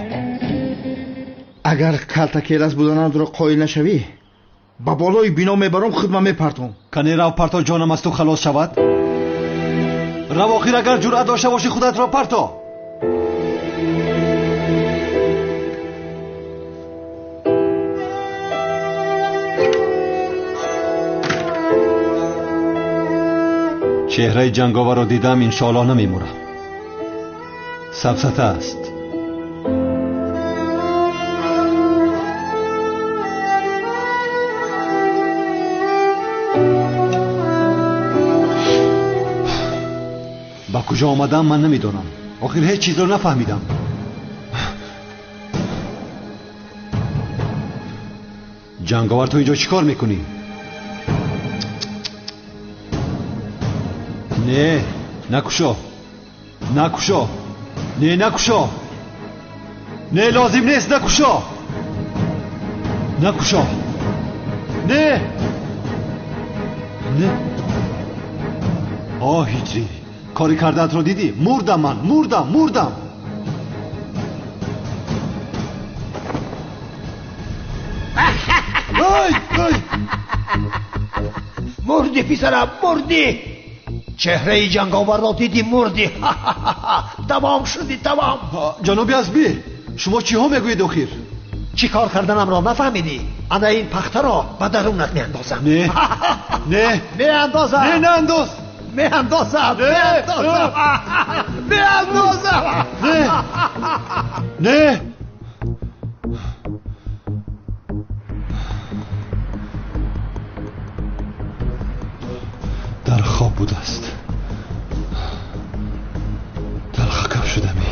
Агар калта келас буданамро қоил нашавӣ, ба болои бино мебарам, худма мепартом. Кане рав парто, ҷонам аз ту халос шавад. Рав охир, агар ҷуръат дошта бошӣ, худатро парто. Чеҳраи ҷанговарро дидам, иншоаллоҳ намемурам. Сабсата аст. Ба куҷо омадам ман намедонам. Охир ҳеҷ чизро нафаҳмидам. Ҷанговар, ту инҷо чӣ кор мекунӣ? Не, накушо, накушо, не, накушо, не, лозим нест, накушо, накушо, не, не. Оҳ, ҳиҷрӣ, кори кардаатро дидӣ? Мурдам ман, мурдам, мурдам. Мурдӣ писарам, мурдӣ. Чеҳраи ҷанговарро дидӣ, мурдӣ. Тамом шудӣ, тамом. Ҷаноби Азбӣ, шумо чиҳо мегӯед охир? Чӣ кор карданамро нафаҳмидӣ? Ана ин пахтаро ба дарунат меандозам. Не, не, меандозам. Не, наандоз. Меандозам, меандозам, меандозам. Не, не. Дар хоб будааст. Талхакап шудами.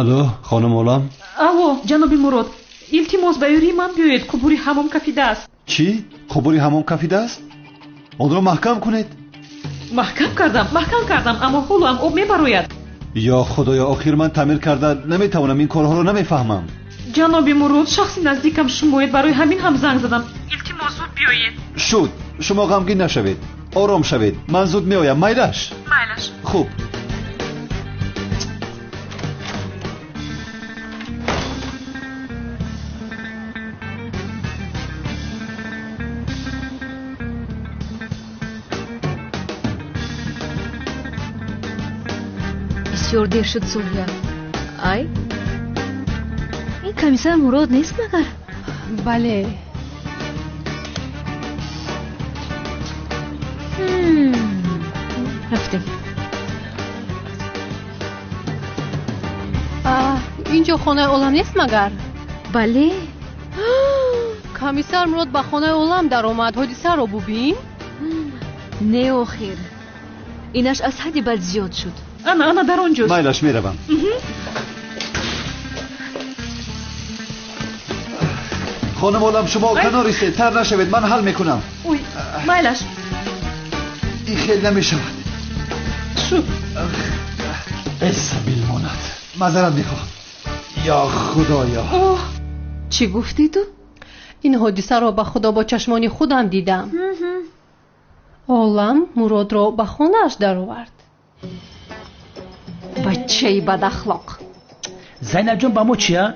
Алло, хонум Олам? Алло, ҷаноби Мурод, илтимос ба ёрии ман биёед, қубури ҳамом кафидааст. Чӣ? Қубури ҳамом кафидааст? Онро маҳкам кунед. Маҳкам кардам, маҳкам кардам, аммо ҳоло ҳам об мебарояд. Ё худоё, охир ман таъмир карда наметавонам, ин корҳоро намефаҳмам. Ҷаноби Мурод, шахси наздикам шумоед, барои ҳамин ҳам занг задам. Илтимос, зуд биёед. Шуд, шумо ғамгин нашавед, ором шавед, ман зуд меоям. Майлаш? Майлаш. Хуб. Бисёр дер шуд, София. Ай, ин комиссар Мурод нест магар? Бале. Рафтем. Инҷо хонаи Олам нест магар? Бале. Комиссар Мурод ба хонаи Олам даромад. Ҳодисаро бубин. Не, охир, инаш аз ҳадди бад зиёд шуд. Ана, ана, дар он ҷост. Майлаш, меравам. Хонум Олам, шумо канор истед, тар нашавед, ман ҳал мекунам. Ой, майлаш. Ин хел намешавад. Шуд. Эсабил монад. Маъзарат мехоҳам. Ё худоё. Оҳ, чӣ гуфтӣ ту? Ин ҳодисаро ба худо бо чашмони худам дидам. Олам Муродро ба хонааш даровард. Бачаи бадахлоқ. Зайнабҷон, ба мо чия?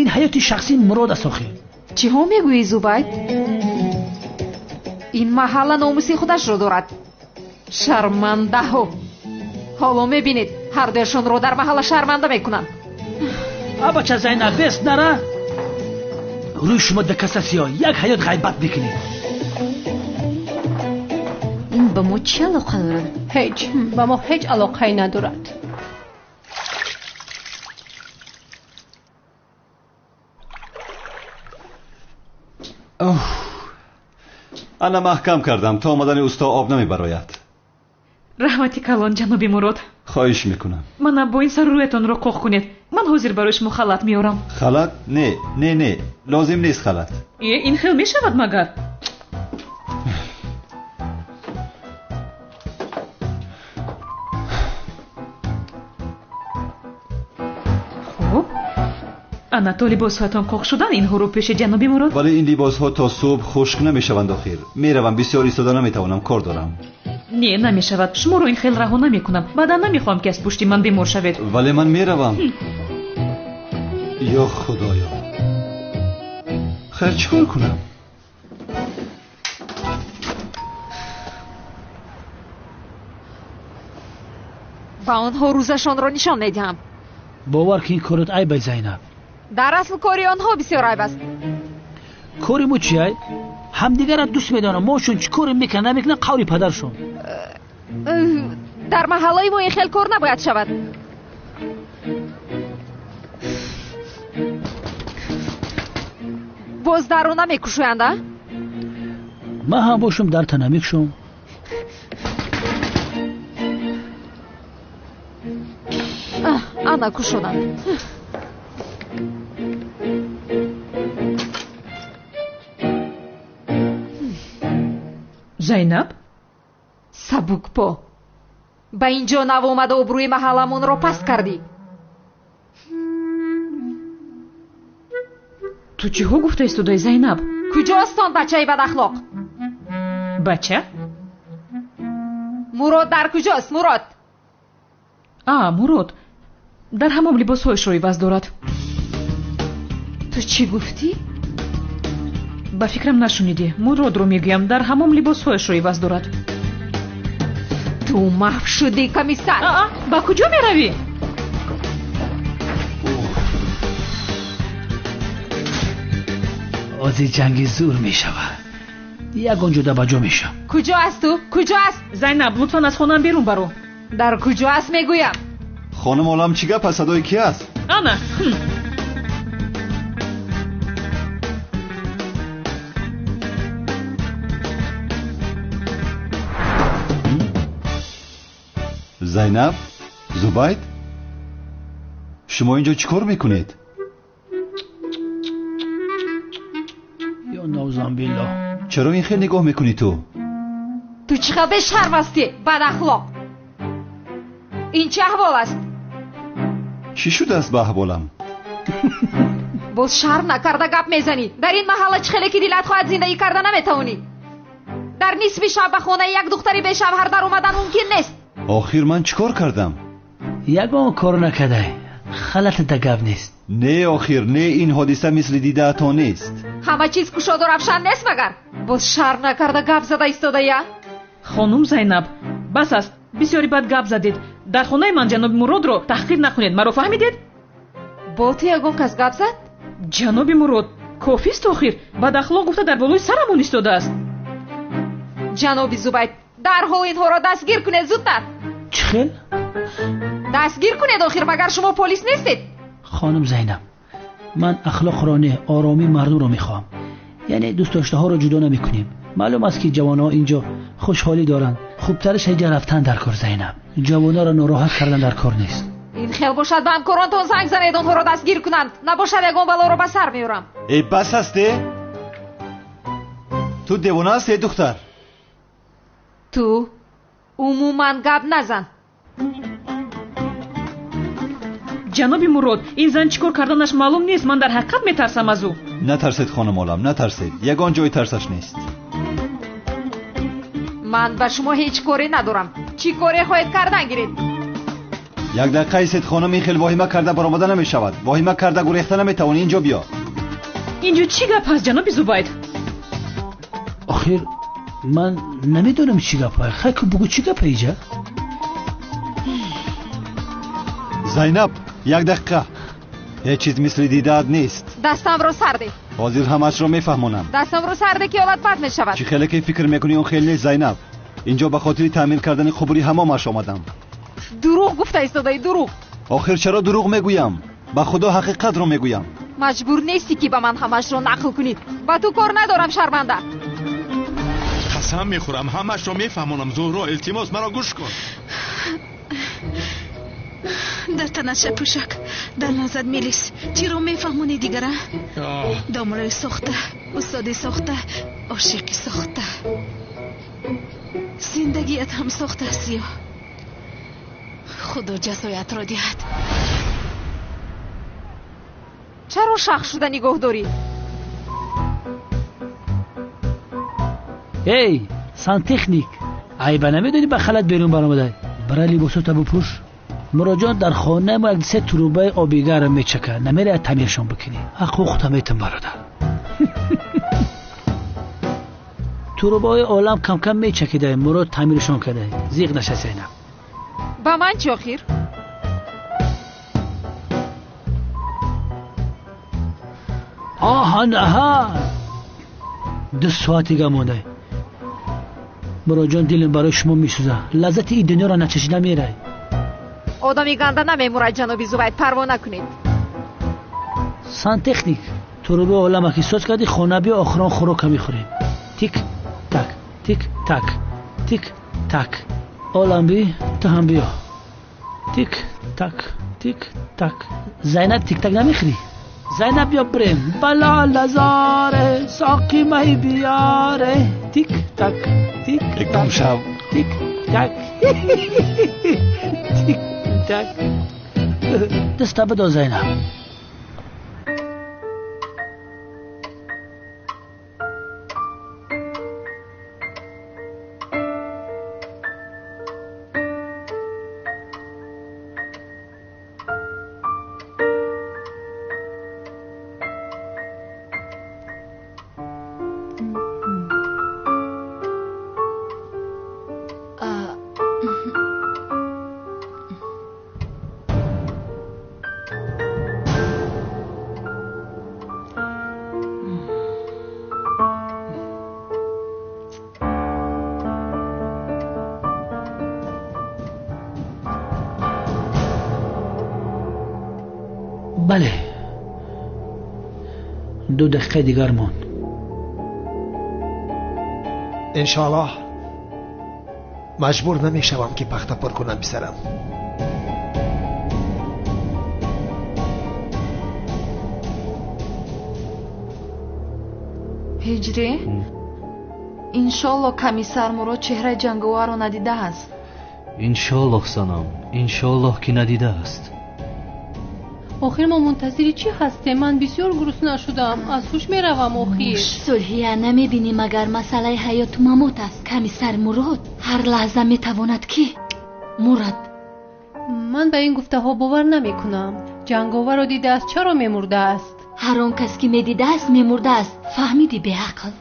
Ин ҳаёти шахсии Мурод аст охир. Чиҳо мегӯӣ, Зубайд? Ин маҳалла номуси худашро дорад. Шармандаҳо. Ҳоло мебинед, ҳардуяшонро дар маҳалла шарманда мекунанд. А бача Зайнаб, бес нара. Рӯи шумо дакаса сиёҳ, як ҳаёт ғайбат мекунед. Ин ба мо чӣ алоқа дорад? Ҳеҷ, ба мо ҳеҷ алоқае надорад. Ана маҳкам кардам, то омадани усто об намебарояд. Раҳмати калон, ҷаноби Мурод. Хоҳиш мекунам. Мана бо ин сару рӯятонро қоқ кунед. Ман ҳозир барои шумо халат меорам. Халат? Не, не, не, лозим нест халат. Э, ин хел мешавад магар? Хуб, ана то либосҳоятон қоқ шудан, инҳоро пеши ҷаноби Мурод. Вале ин либосҳо то субҳ хушк намешаванд охир. Меравам, бисёр истода наметавонам, кор дорам. Не, намешавад. Шуморо ин хел раҳо намекунам. Баъдан намехоҳам, ки аз пушти ман бемор шавед. Вале ман меравам. Ё худоё, хайр, чӣ кор кунам? Ба онҳо рӯзашонро нишон медиҳам. Бовар ки ин корот айб ай, Зайнаб. Дар асл кори онҳо бисёр айб аст. Кори мо чи ай? Ҳамдигарро дӯст медорам. Мошон чӣ коре мекунанд, намекунанд, қавли падаршон. Дар маҳаллаи мо ин хел кор набояд шавад. Боз дарро намекушоянд, а? Ман ҳам бошам дарта намекушом. Ана кушоданд. Зайнаб? Сабукпо, ба ин ҷо нав омада обрӯи маҳалламонро паст кардӣ. Ту чиҳо гуфта истодаи, Зайнаб? Куҷост он бачаи бадахлоқ? Бача? Мурод дар куҷост, Мурод? А, Мурод дар ҳамом либосҳояшро иваз дорад. Ту чӣ гуфтӣ? Ба фикрам нашунидӣ. Муродро мегӯям, дар ҳамом либосҳояшро иваз дорад. Ту маҳв шудӣ, комиссар. Аа, ба куҷо меравӣ? Ози ҷанги зур мешавад. Ягон ҷода ба ҷо мешавам. Куҷо аст ту? Куҷо аст? Зайнаб, лутфан аз хонаам берун баро. Дар куҷо аст мегӯям? Хонум олам, чӣ гап аст? Садои ки аст? Ана. Зайнаб, Зубайд, шумо инҷо чӣ кор мекунед? Ё навзамбилло. Чаро ин хел нигоҳ мекунӣ ту? Ту чӣ хел бешарм ҳастӣ, бадахлоқ! Ин чӣ аҳвол аст? Чӣ шудааст ба аҳволам? Боз шарм накарда гап мезанӣ. Дар ин маҳалла чӣ хеле ки дилат хоҳад зиндагӣ карда наметавонӣ. Дар нисфи шаб ба хонаи як духтари бешавҳар даромадан мумкин нест. Охир ман чӣ кор кардам? Ягон кор накардай. Халатата гап нест. Не, охир не, ин ҳодиса мисли дидаатон нест. Ҳама чиз кушоду равшан нест магар? Боз шарм накарда гап зада истодая? Хонум Зайнаб, бас аст. Бисёри бад гап задед. Дар хонаи ман ҷаноби Муродро таҳқир накунед. Маро фаҳмидед? Бо ту ягон кас гап зад? Ҷаноби Мурод, кофист охир. Бадахлоқ гуфта дар болои сарамон истодааст. Ҷаноби Зубайд, дарҳол инҳоро дастгир кунед, зудтар. Чӣ хел? Дастгир кунед охир, магар шумо полис нестед? Хонум Зайнаб, ман ахлоқро не, оромии мардумро мехоҳам. Яъне дӯстдоштаҳоро ҷудо намекунем. Маълум аст ки ҷавонҳо инҷо хушҳолӣ доранд. Хубтараш ҳеҷа рафтан дар кор, Зайнаб. Ҷавонҳоро нороҳат кардан дар кор нест. Ин хел бошад ба ҳамкоронтон занг занед, онҳоро дастгир кунанд. Набошад ягон балоро ба сар меорам. Э, бас аст, э? Ту девона ҳастӣ, духтар? Ту умуман гап назан. Ҷаноби Мурод, ин зан чӣ кор карданаш маълум нест. Ман дар ҳақиқат метарсам аз ӯ. Натарсед, хонум олам, натарсед. Ягон ҷои тарсаш нест. Ман ба шумо ҳеҷ коре надорам. Чӣ коре хоҳед кардан гиред? Як дақиқа истед, хонум, ин хел воҳима карда баромада намешавад. Воҳима карда гурехта наметавонӣ. Инҷо биё. Инҷо чӣ гап ҳаст, ҷаноби Зубайд? Охир ман намедонам чӣ гап ҳаст. Хай ку бугӯ чӣ гап иҷа? Зайнаб, як дақиқа. Ҳеҷ чиз мисли дидаат нест. Дастамро сар деҳ. Ҳозир ҳамаашро мефаҳмонам. Дастамро сар деҳ ки ҳолат бад мешавад. Чӣ хеле ки фикр мекунӣ он хел нест, Зайнаб. Инҷо ба хотири таъмир кардани қубури ҳамомаш омадам. Дурӯғ гуфта истодаӣ, дурӯғ. Охир чаро дурӯғ мегӯям? Ба худо ҳақиқатро мегӯям. Маҷбур нестӣ ки ба ман ҳамаашро нақл кунӣ. Ба ту кор надорам, шарманда. Қасам мехӯрам, ҳамаашро мефаҳмонам. Зуҳро, илтимос, маро гӯш кун. Дар танаша пӯшак, дар назар мелис. Чиро мефаҳмонӣ дигара? Домраи сохта, устоди сохта, ошиқи сохта. Зиндагият ҳам сохта аст ё? Худо ҷазоятро диҳад. Чаро шах шуда нигоҳ дорӣ? Эй, сантехник, айба намедонӣ ба халат берун баромадай? Бара либосота бупӯш. Муроҷон дар хонаи мо як се трубаи оби гарм мечакад. Намераяд таъмиршон бикунӣ. Ҳаққуқта метам, бародар. Трубаҳои олам камкам мечакидай, Мурод таъмиршон кардай. Зиқ наша, Зайнаб. Ба ман чӣ охир? Оҳан аҳа, 2 соат дига мондай. Муроҷон, дилам барои шумо месӯзад. Лаззати ин дунёро начашида мерай. Одами ганда намемурад, ҷаноби Зувайд, парво накунед. Сантехник, туруби олама ки соз кардӣ, хона биё, охирон хӯрока мехӯрем. Тик так, тик так, тик так. Олам би, ту ҳам биё. Тик так, тик так. Зайнаб, тик так намехӯрӣ? Зайнаб биё бирем. Балолазоре, соқи май биёре. Тик так, тик так, тик так, тик так. Даста бидо Зайнаб. Бале, 2 дақиқаи дигар монд. Иншоаллоҳ маҷбур намешавам ки пахта пур кунам, писарам. Ҳиҷрӣ, иншоаллоҳ комиссар Мурод чеҳраи ҷанговарро надидааст. Иншоаллоҳ, санам, иншоаллоҳ ки надидааст. Охир мо мунтазири чӣ ҳастем? Ман бисёр гурусна шудам, аз ҳуш меравам охир. Сулҳия, намебинӣ магар масъалаи ҳаёту мамот аст. Комиссар Мурод ҳар лаҳза метавонад ки мурад. Ман ба ин гуфтаҳо бовар намекунам. Ҷанговарро дидааст, чаро мемурдааст? Ҳар он кас ки медидааст, мемурдааст. Фаҳмидӣ, беақл?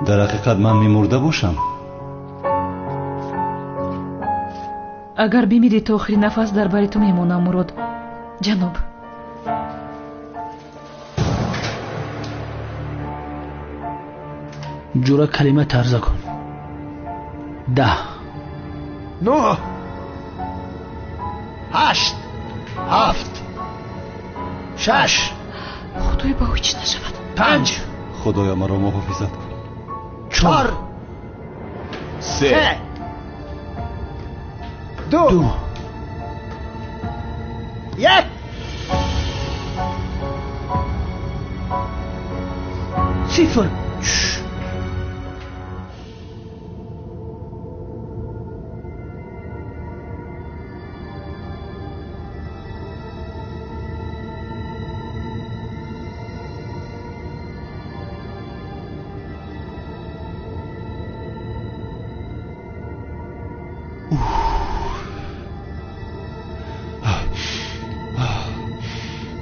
Дар ҳақиқат ман мемурда бошам? Агар бимирӣ, то охири нафас дар бари ту мемонам, Мурод. Ҷаноб. Ҷура калима тарза кун. 10, 9, 8, 7, 6. Худоё, ба ӯ чӣ нашавад? 5. Худоё, маро муҳофизат кун. 4, 3, 2, 1. 0.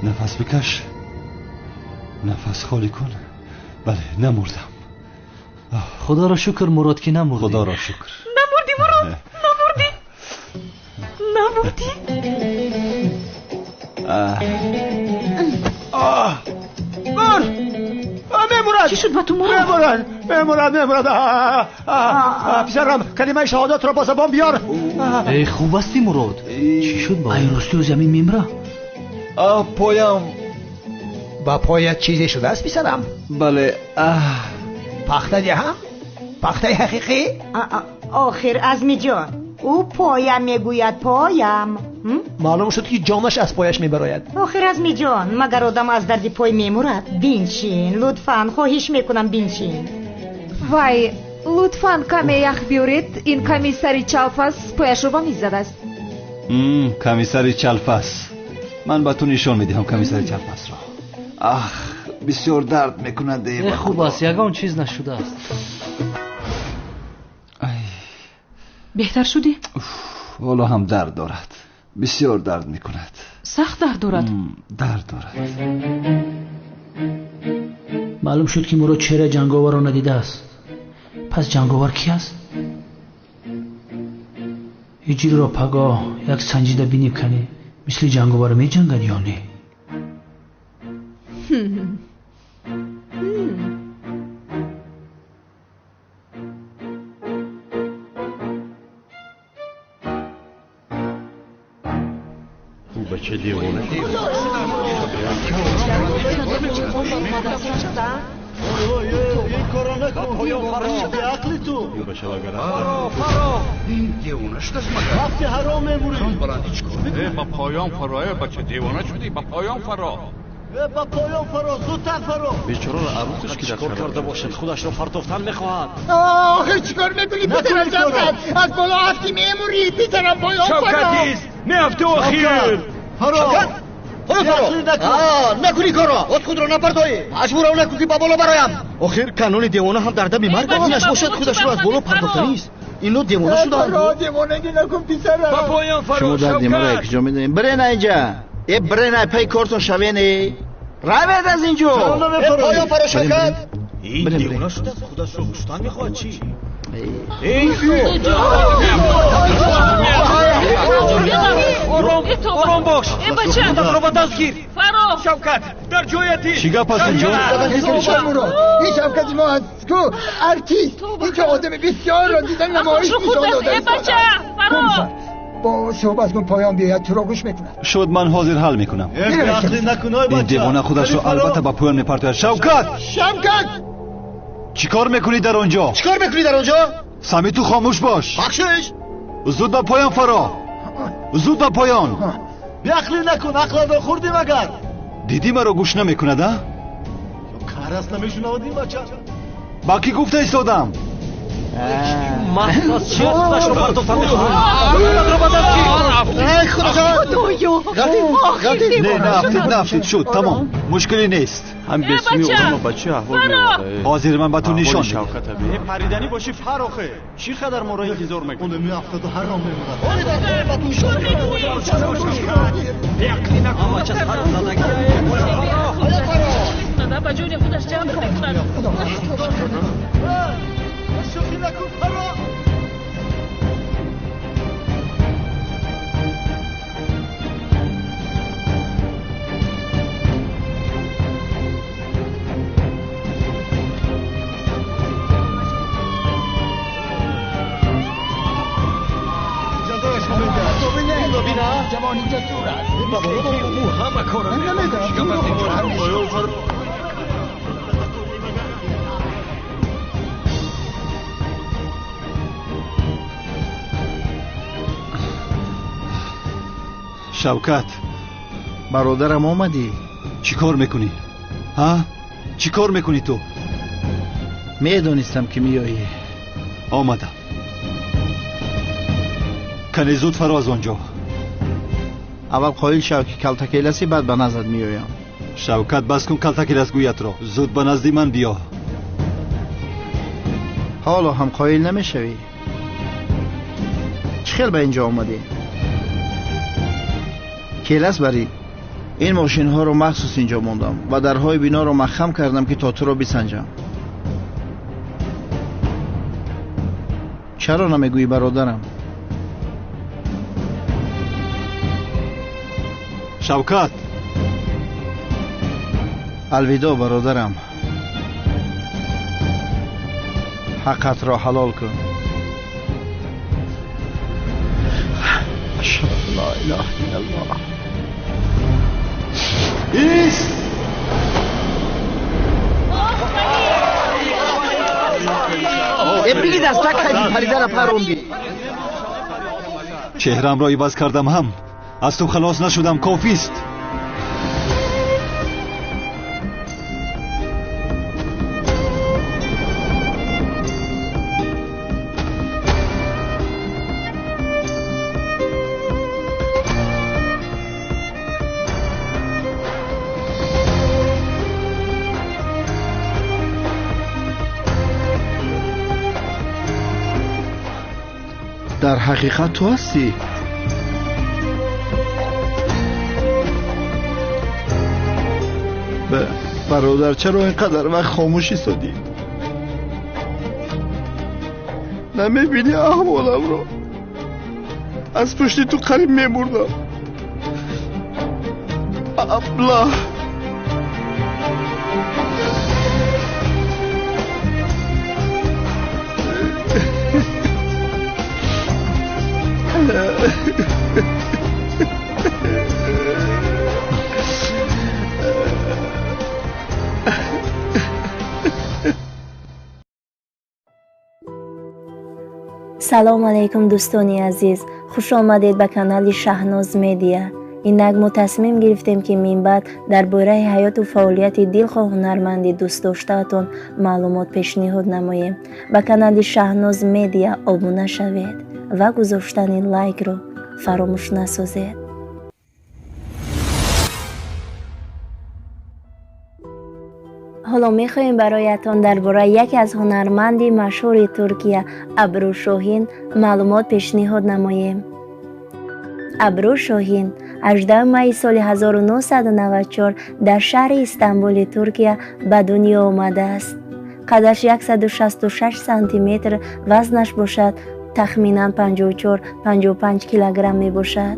Нафас бикаш, нафас холӣ кун. Бале, намурдам. Худоро шукр, Мурод, ки намурдӣ. Худоро шукр. Намурдӣ, Мурод, намурдӣ, намурдӣ. Мур! Мемурад! Чӣ шуд ба ту, Мурод? Мемурад, мемурад, мемурад. Писарам, калимаи шаҳодатро ба забон биёр. Эй, хуб ҳастӣ, Мурод? Чӣ шуд ба? Ай, рости замин мемра? Поям. Ба поят чизе шудааст, писарам? Бале. Пахта диҳам? Пахтаи ҳақиқӣ? Охир, Азмиҷон, ӯ поям мегӯяд, поям. Маълум шуд ки ҷонаш аз пояш мебарояд. Охир, Азмиҷон, магар одам аз дарди пой мемурад? Биншин, лутфан, хоҳиш мекунам, биншин. Вай, лутфан каме ях биёред, ин комиссари чалфас пояшро ба миз задааст. Комиссари чалфас. Ман ба ту нишон медиҳам комиссари чалфасро. Ах, бисёр дард мекунад. Хуб аст, ягон чиз нашудааст. Беҳтар шудӣ? Ҳоло ҳам дард дорад, бисёр дард мекунад. Сахт дард дорад? Дард дорад. Маълум шуд ки Мурод чеҳраи ҷанговарро надидааст. Пас ҷанговар ки аст? Ҳиҷриро пагоҳ як санҷида бинем, кани мисли ҷанговар меҷангад ё не. Бача девона. Ин корро накун. Беақли ту. Ин девона шудааст магар? Вақти ҳаром мемурӣ. Баландӣ чӣ кор мекунӣ? Ба поён фаро, бача девона шудӣ, ба поён фаро. Ба поён фаро, зудтар фаро. Бечораро арӯсаш ки чӣ кор карда бошад? Худашро партофтан мехоҳад. Охир чӣ кор мекунӣ? Писарам Шавкат, аз боло афтӣ мемурӣ. Писарам поён фаро. Шавкат ист, меафтӣ охир. Фаро. Фаро. Накунӣ корро, от худро напартоӣ. Маҷбурам накун ки ба боло бароям. Охир канони девона ҳам дар дами марг инаш бошад, худашро аз боло партофтанист. Ино девона шудаанд. Фаро, девонагӣ накун писарам. Ба поён фаро. Шумо дарди маро якҷо медонед. Бирен инҷа. Э бирен ай пай кортон шавен. Равед аз инҷо. Э поён фаро Шавкат. Ин девона шудааст, худашро куштан мехоҳад чӣ? Ором бош. Худатро ба даст гир. Шавкат, дар ҷояти. Чӣ гап аст инҷо? Ин Шавкати мо аст ку артист. Инҷо одами бисёрро дидан намоиш нишон додааст. Бо суҳбат кун, поён биёяд, туро гӯш мекунад. Шуд, ман ҳозир ҳал мекунам. Ин девона худашро албатта ба поён мепартояд. Шавкат! Шавкат! Чӣ кор мекунӣ дар он ҷо? Чӣ кор мекунӣ дар он ҷо? Сами ту хомӯш бош. Бахшиш! Зуд ба поён фаро. Зуд ба поён. Беақлӣ накун, ақлатро хӯрдӣ магар. Дидӣ маро гӯш намекунад, а? Кар аст, намешунавад ин бача. Ба кӣ гуфта истодам? Маҳз чӣ аст? Худашро партофтан мехоҳад. Худатро ба даст гир. Ай худоҷон! Худоё! Не, наафтид, наафтид, шуд, тамом. Мушкиле нест. Ҳам бесуи одамро ба чӣ аҳвол меоварда? Ҳозир ман ба ту нишон медиҳам. Париданӣ бошӣ фарохе. Чӣ қадар моро интизор мекунӣ? Оне меафтаду ҳаром мемонад. Беақлӣ накун. Бача сарзадагӣ. Ба ҷони худаш ҷабр мекунад. Шӯхӣ накун, фаро. ҷавони ҷасур аст. Ӯ ҳама корро намедонам. Шавкат, бародарам омадӣ? Чӣ кор мекунӣ? Ҳа? Чӣ кор мекунӣ ту? Медонистам ки меоӣ. Омадам. Кане зуд фаро аз он ҷо. Аввал қоил шав ки калтакеласи, баъд ба наздат меоям. Шавкат, бас кун калтакеласгӯятро. Зуд ба назди ман биё. Ҳоло ҳам қоил намешавӣ? Чӣ хел ба ин ҷо омадӣ? Келас барӣ. Ин мошинҳоро махсус инҷо мондам ва дарҳои биноро маҳкам кардам ки то туро бисанҷам. Чаро намегӯӣ бародарам? Шавкат! Алвидо бародарам. Ҳаққатро ҳалол кун. Ашҳаду ан ла илаҳа иллаллоҳ. Ист! Э бигид аз так хайди паридара парондӣ. Чеҳраамро иваз кардам ҳам аз ту халос нашудам, кофист. Дар ҳақиқат ту ҳастӣ? Бародар, чаро ин қадар вақт хомӯш истодӣ? Намебинӣ аҳволамро? Аз пушти ту қариб мемурдам. Абла. Салом алейкум, дӯстони азиз, хуш омадед ба канали Шаҳноз Медиа. Инак мо тасмим гирифтем, ки минбаъд дар бораи ҳаёту фаъолияти дилхоҳ ҳунарманди дӯстдоштаатон маълумот пешниҳод намоем. Ба канали Шаҳноз Медиа обуна шавед ва гузоштани лайкро фаромӯш насозед. Ҳоло мехоҳем бароятон дар бораи яке аз ҳунарманди машҳури Туркия Абру Шоҳин маълумот пешниҳод намоем. Абру Шоҳин 18 майи соли 1994 дар шаҳри Истанбули Туркия ба дунё омадааст. Қадаш 166 сантиметр, вазнаш бошад тахминан 54-55 килограмм мебошад.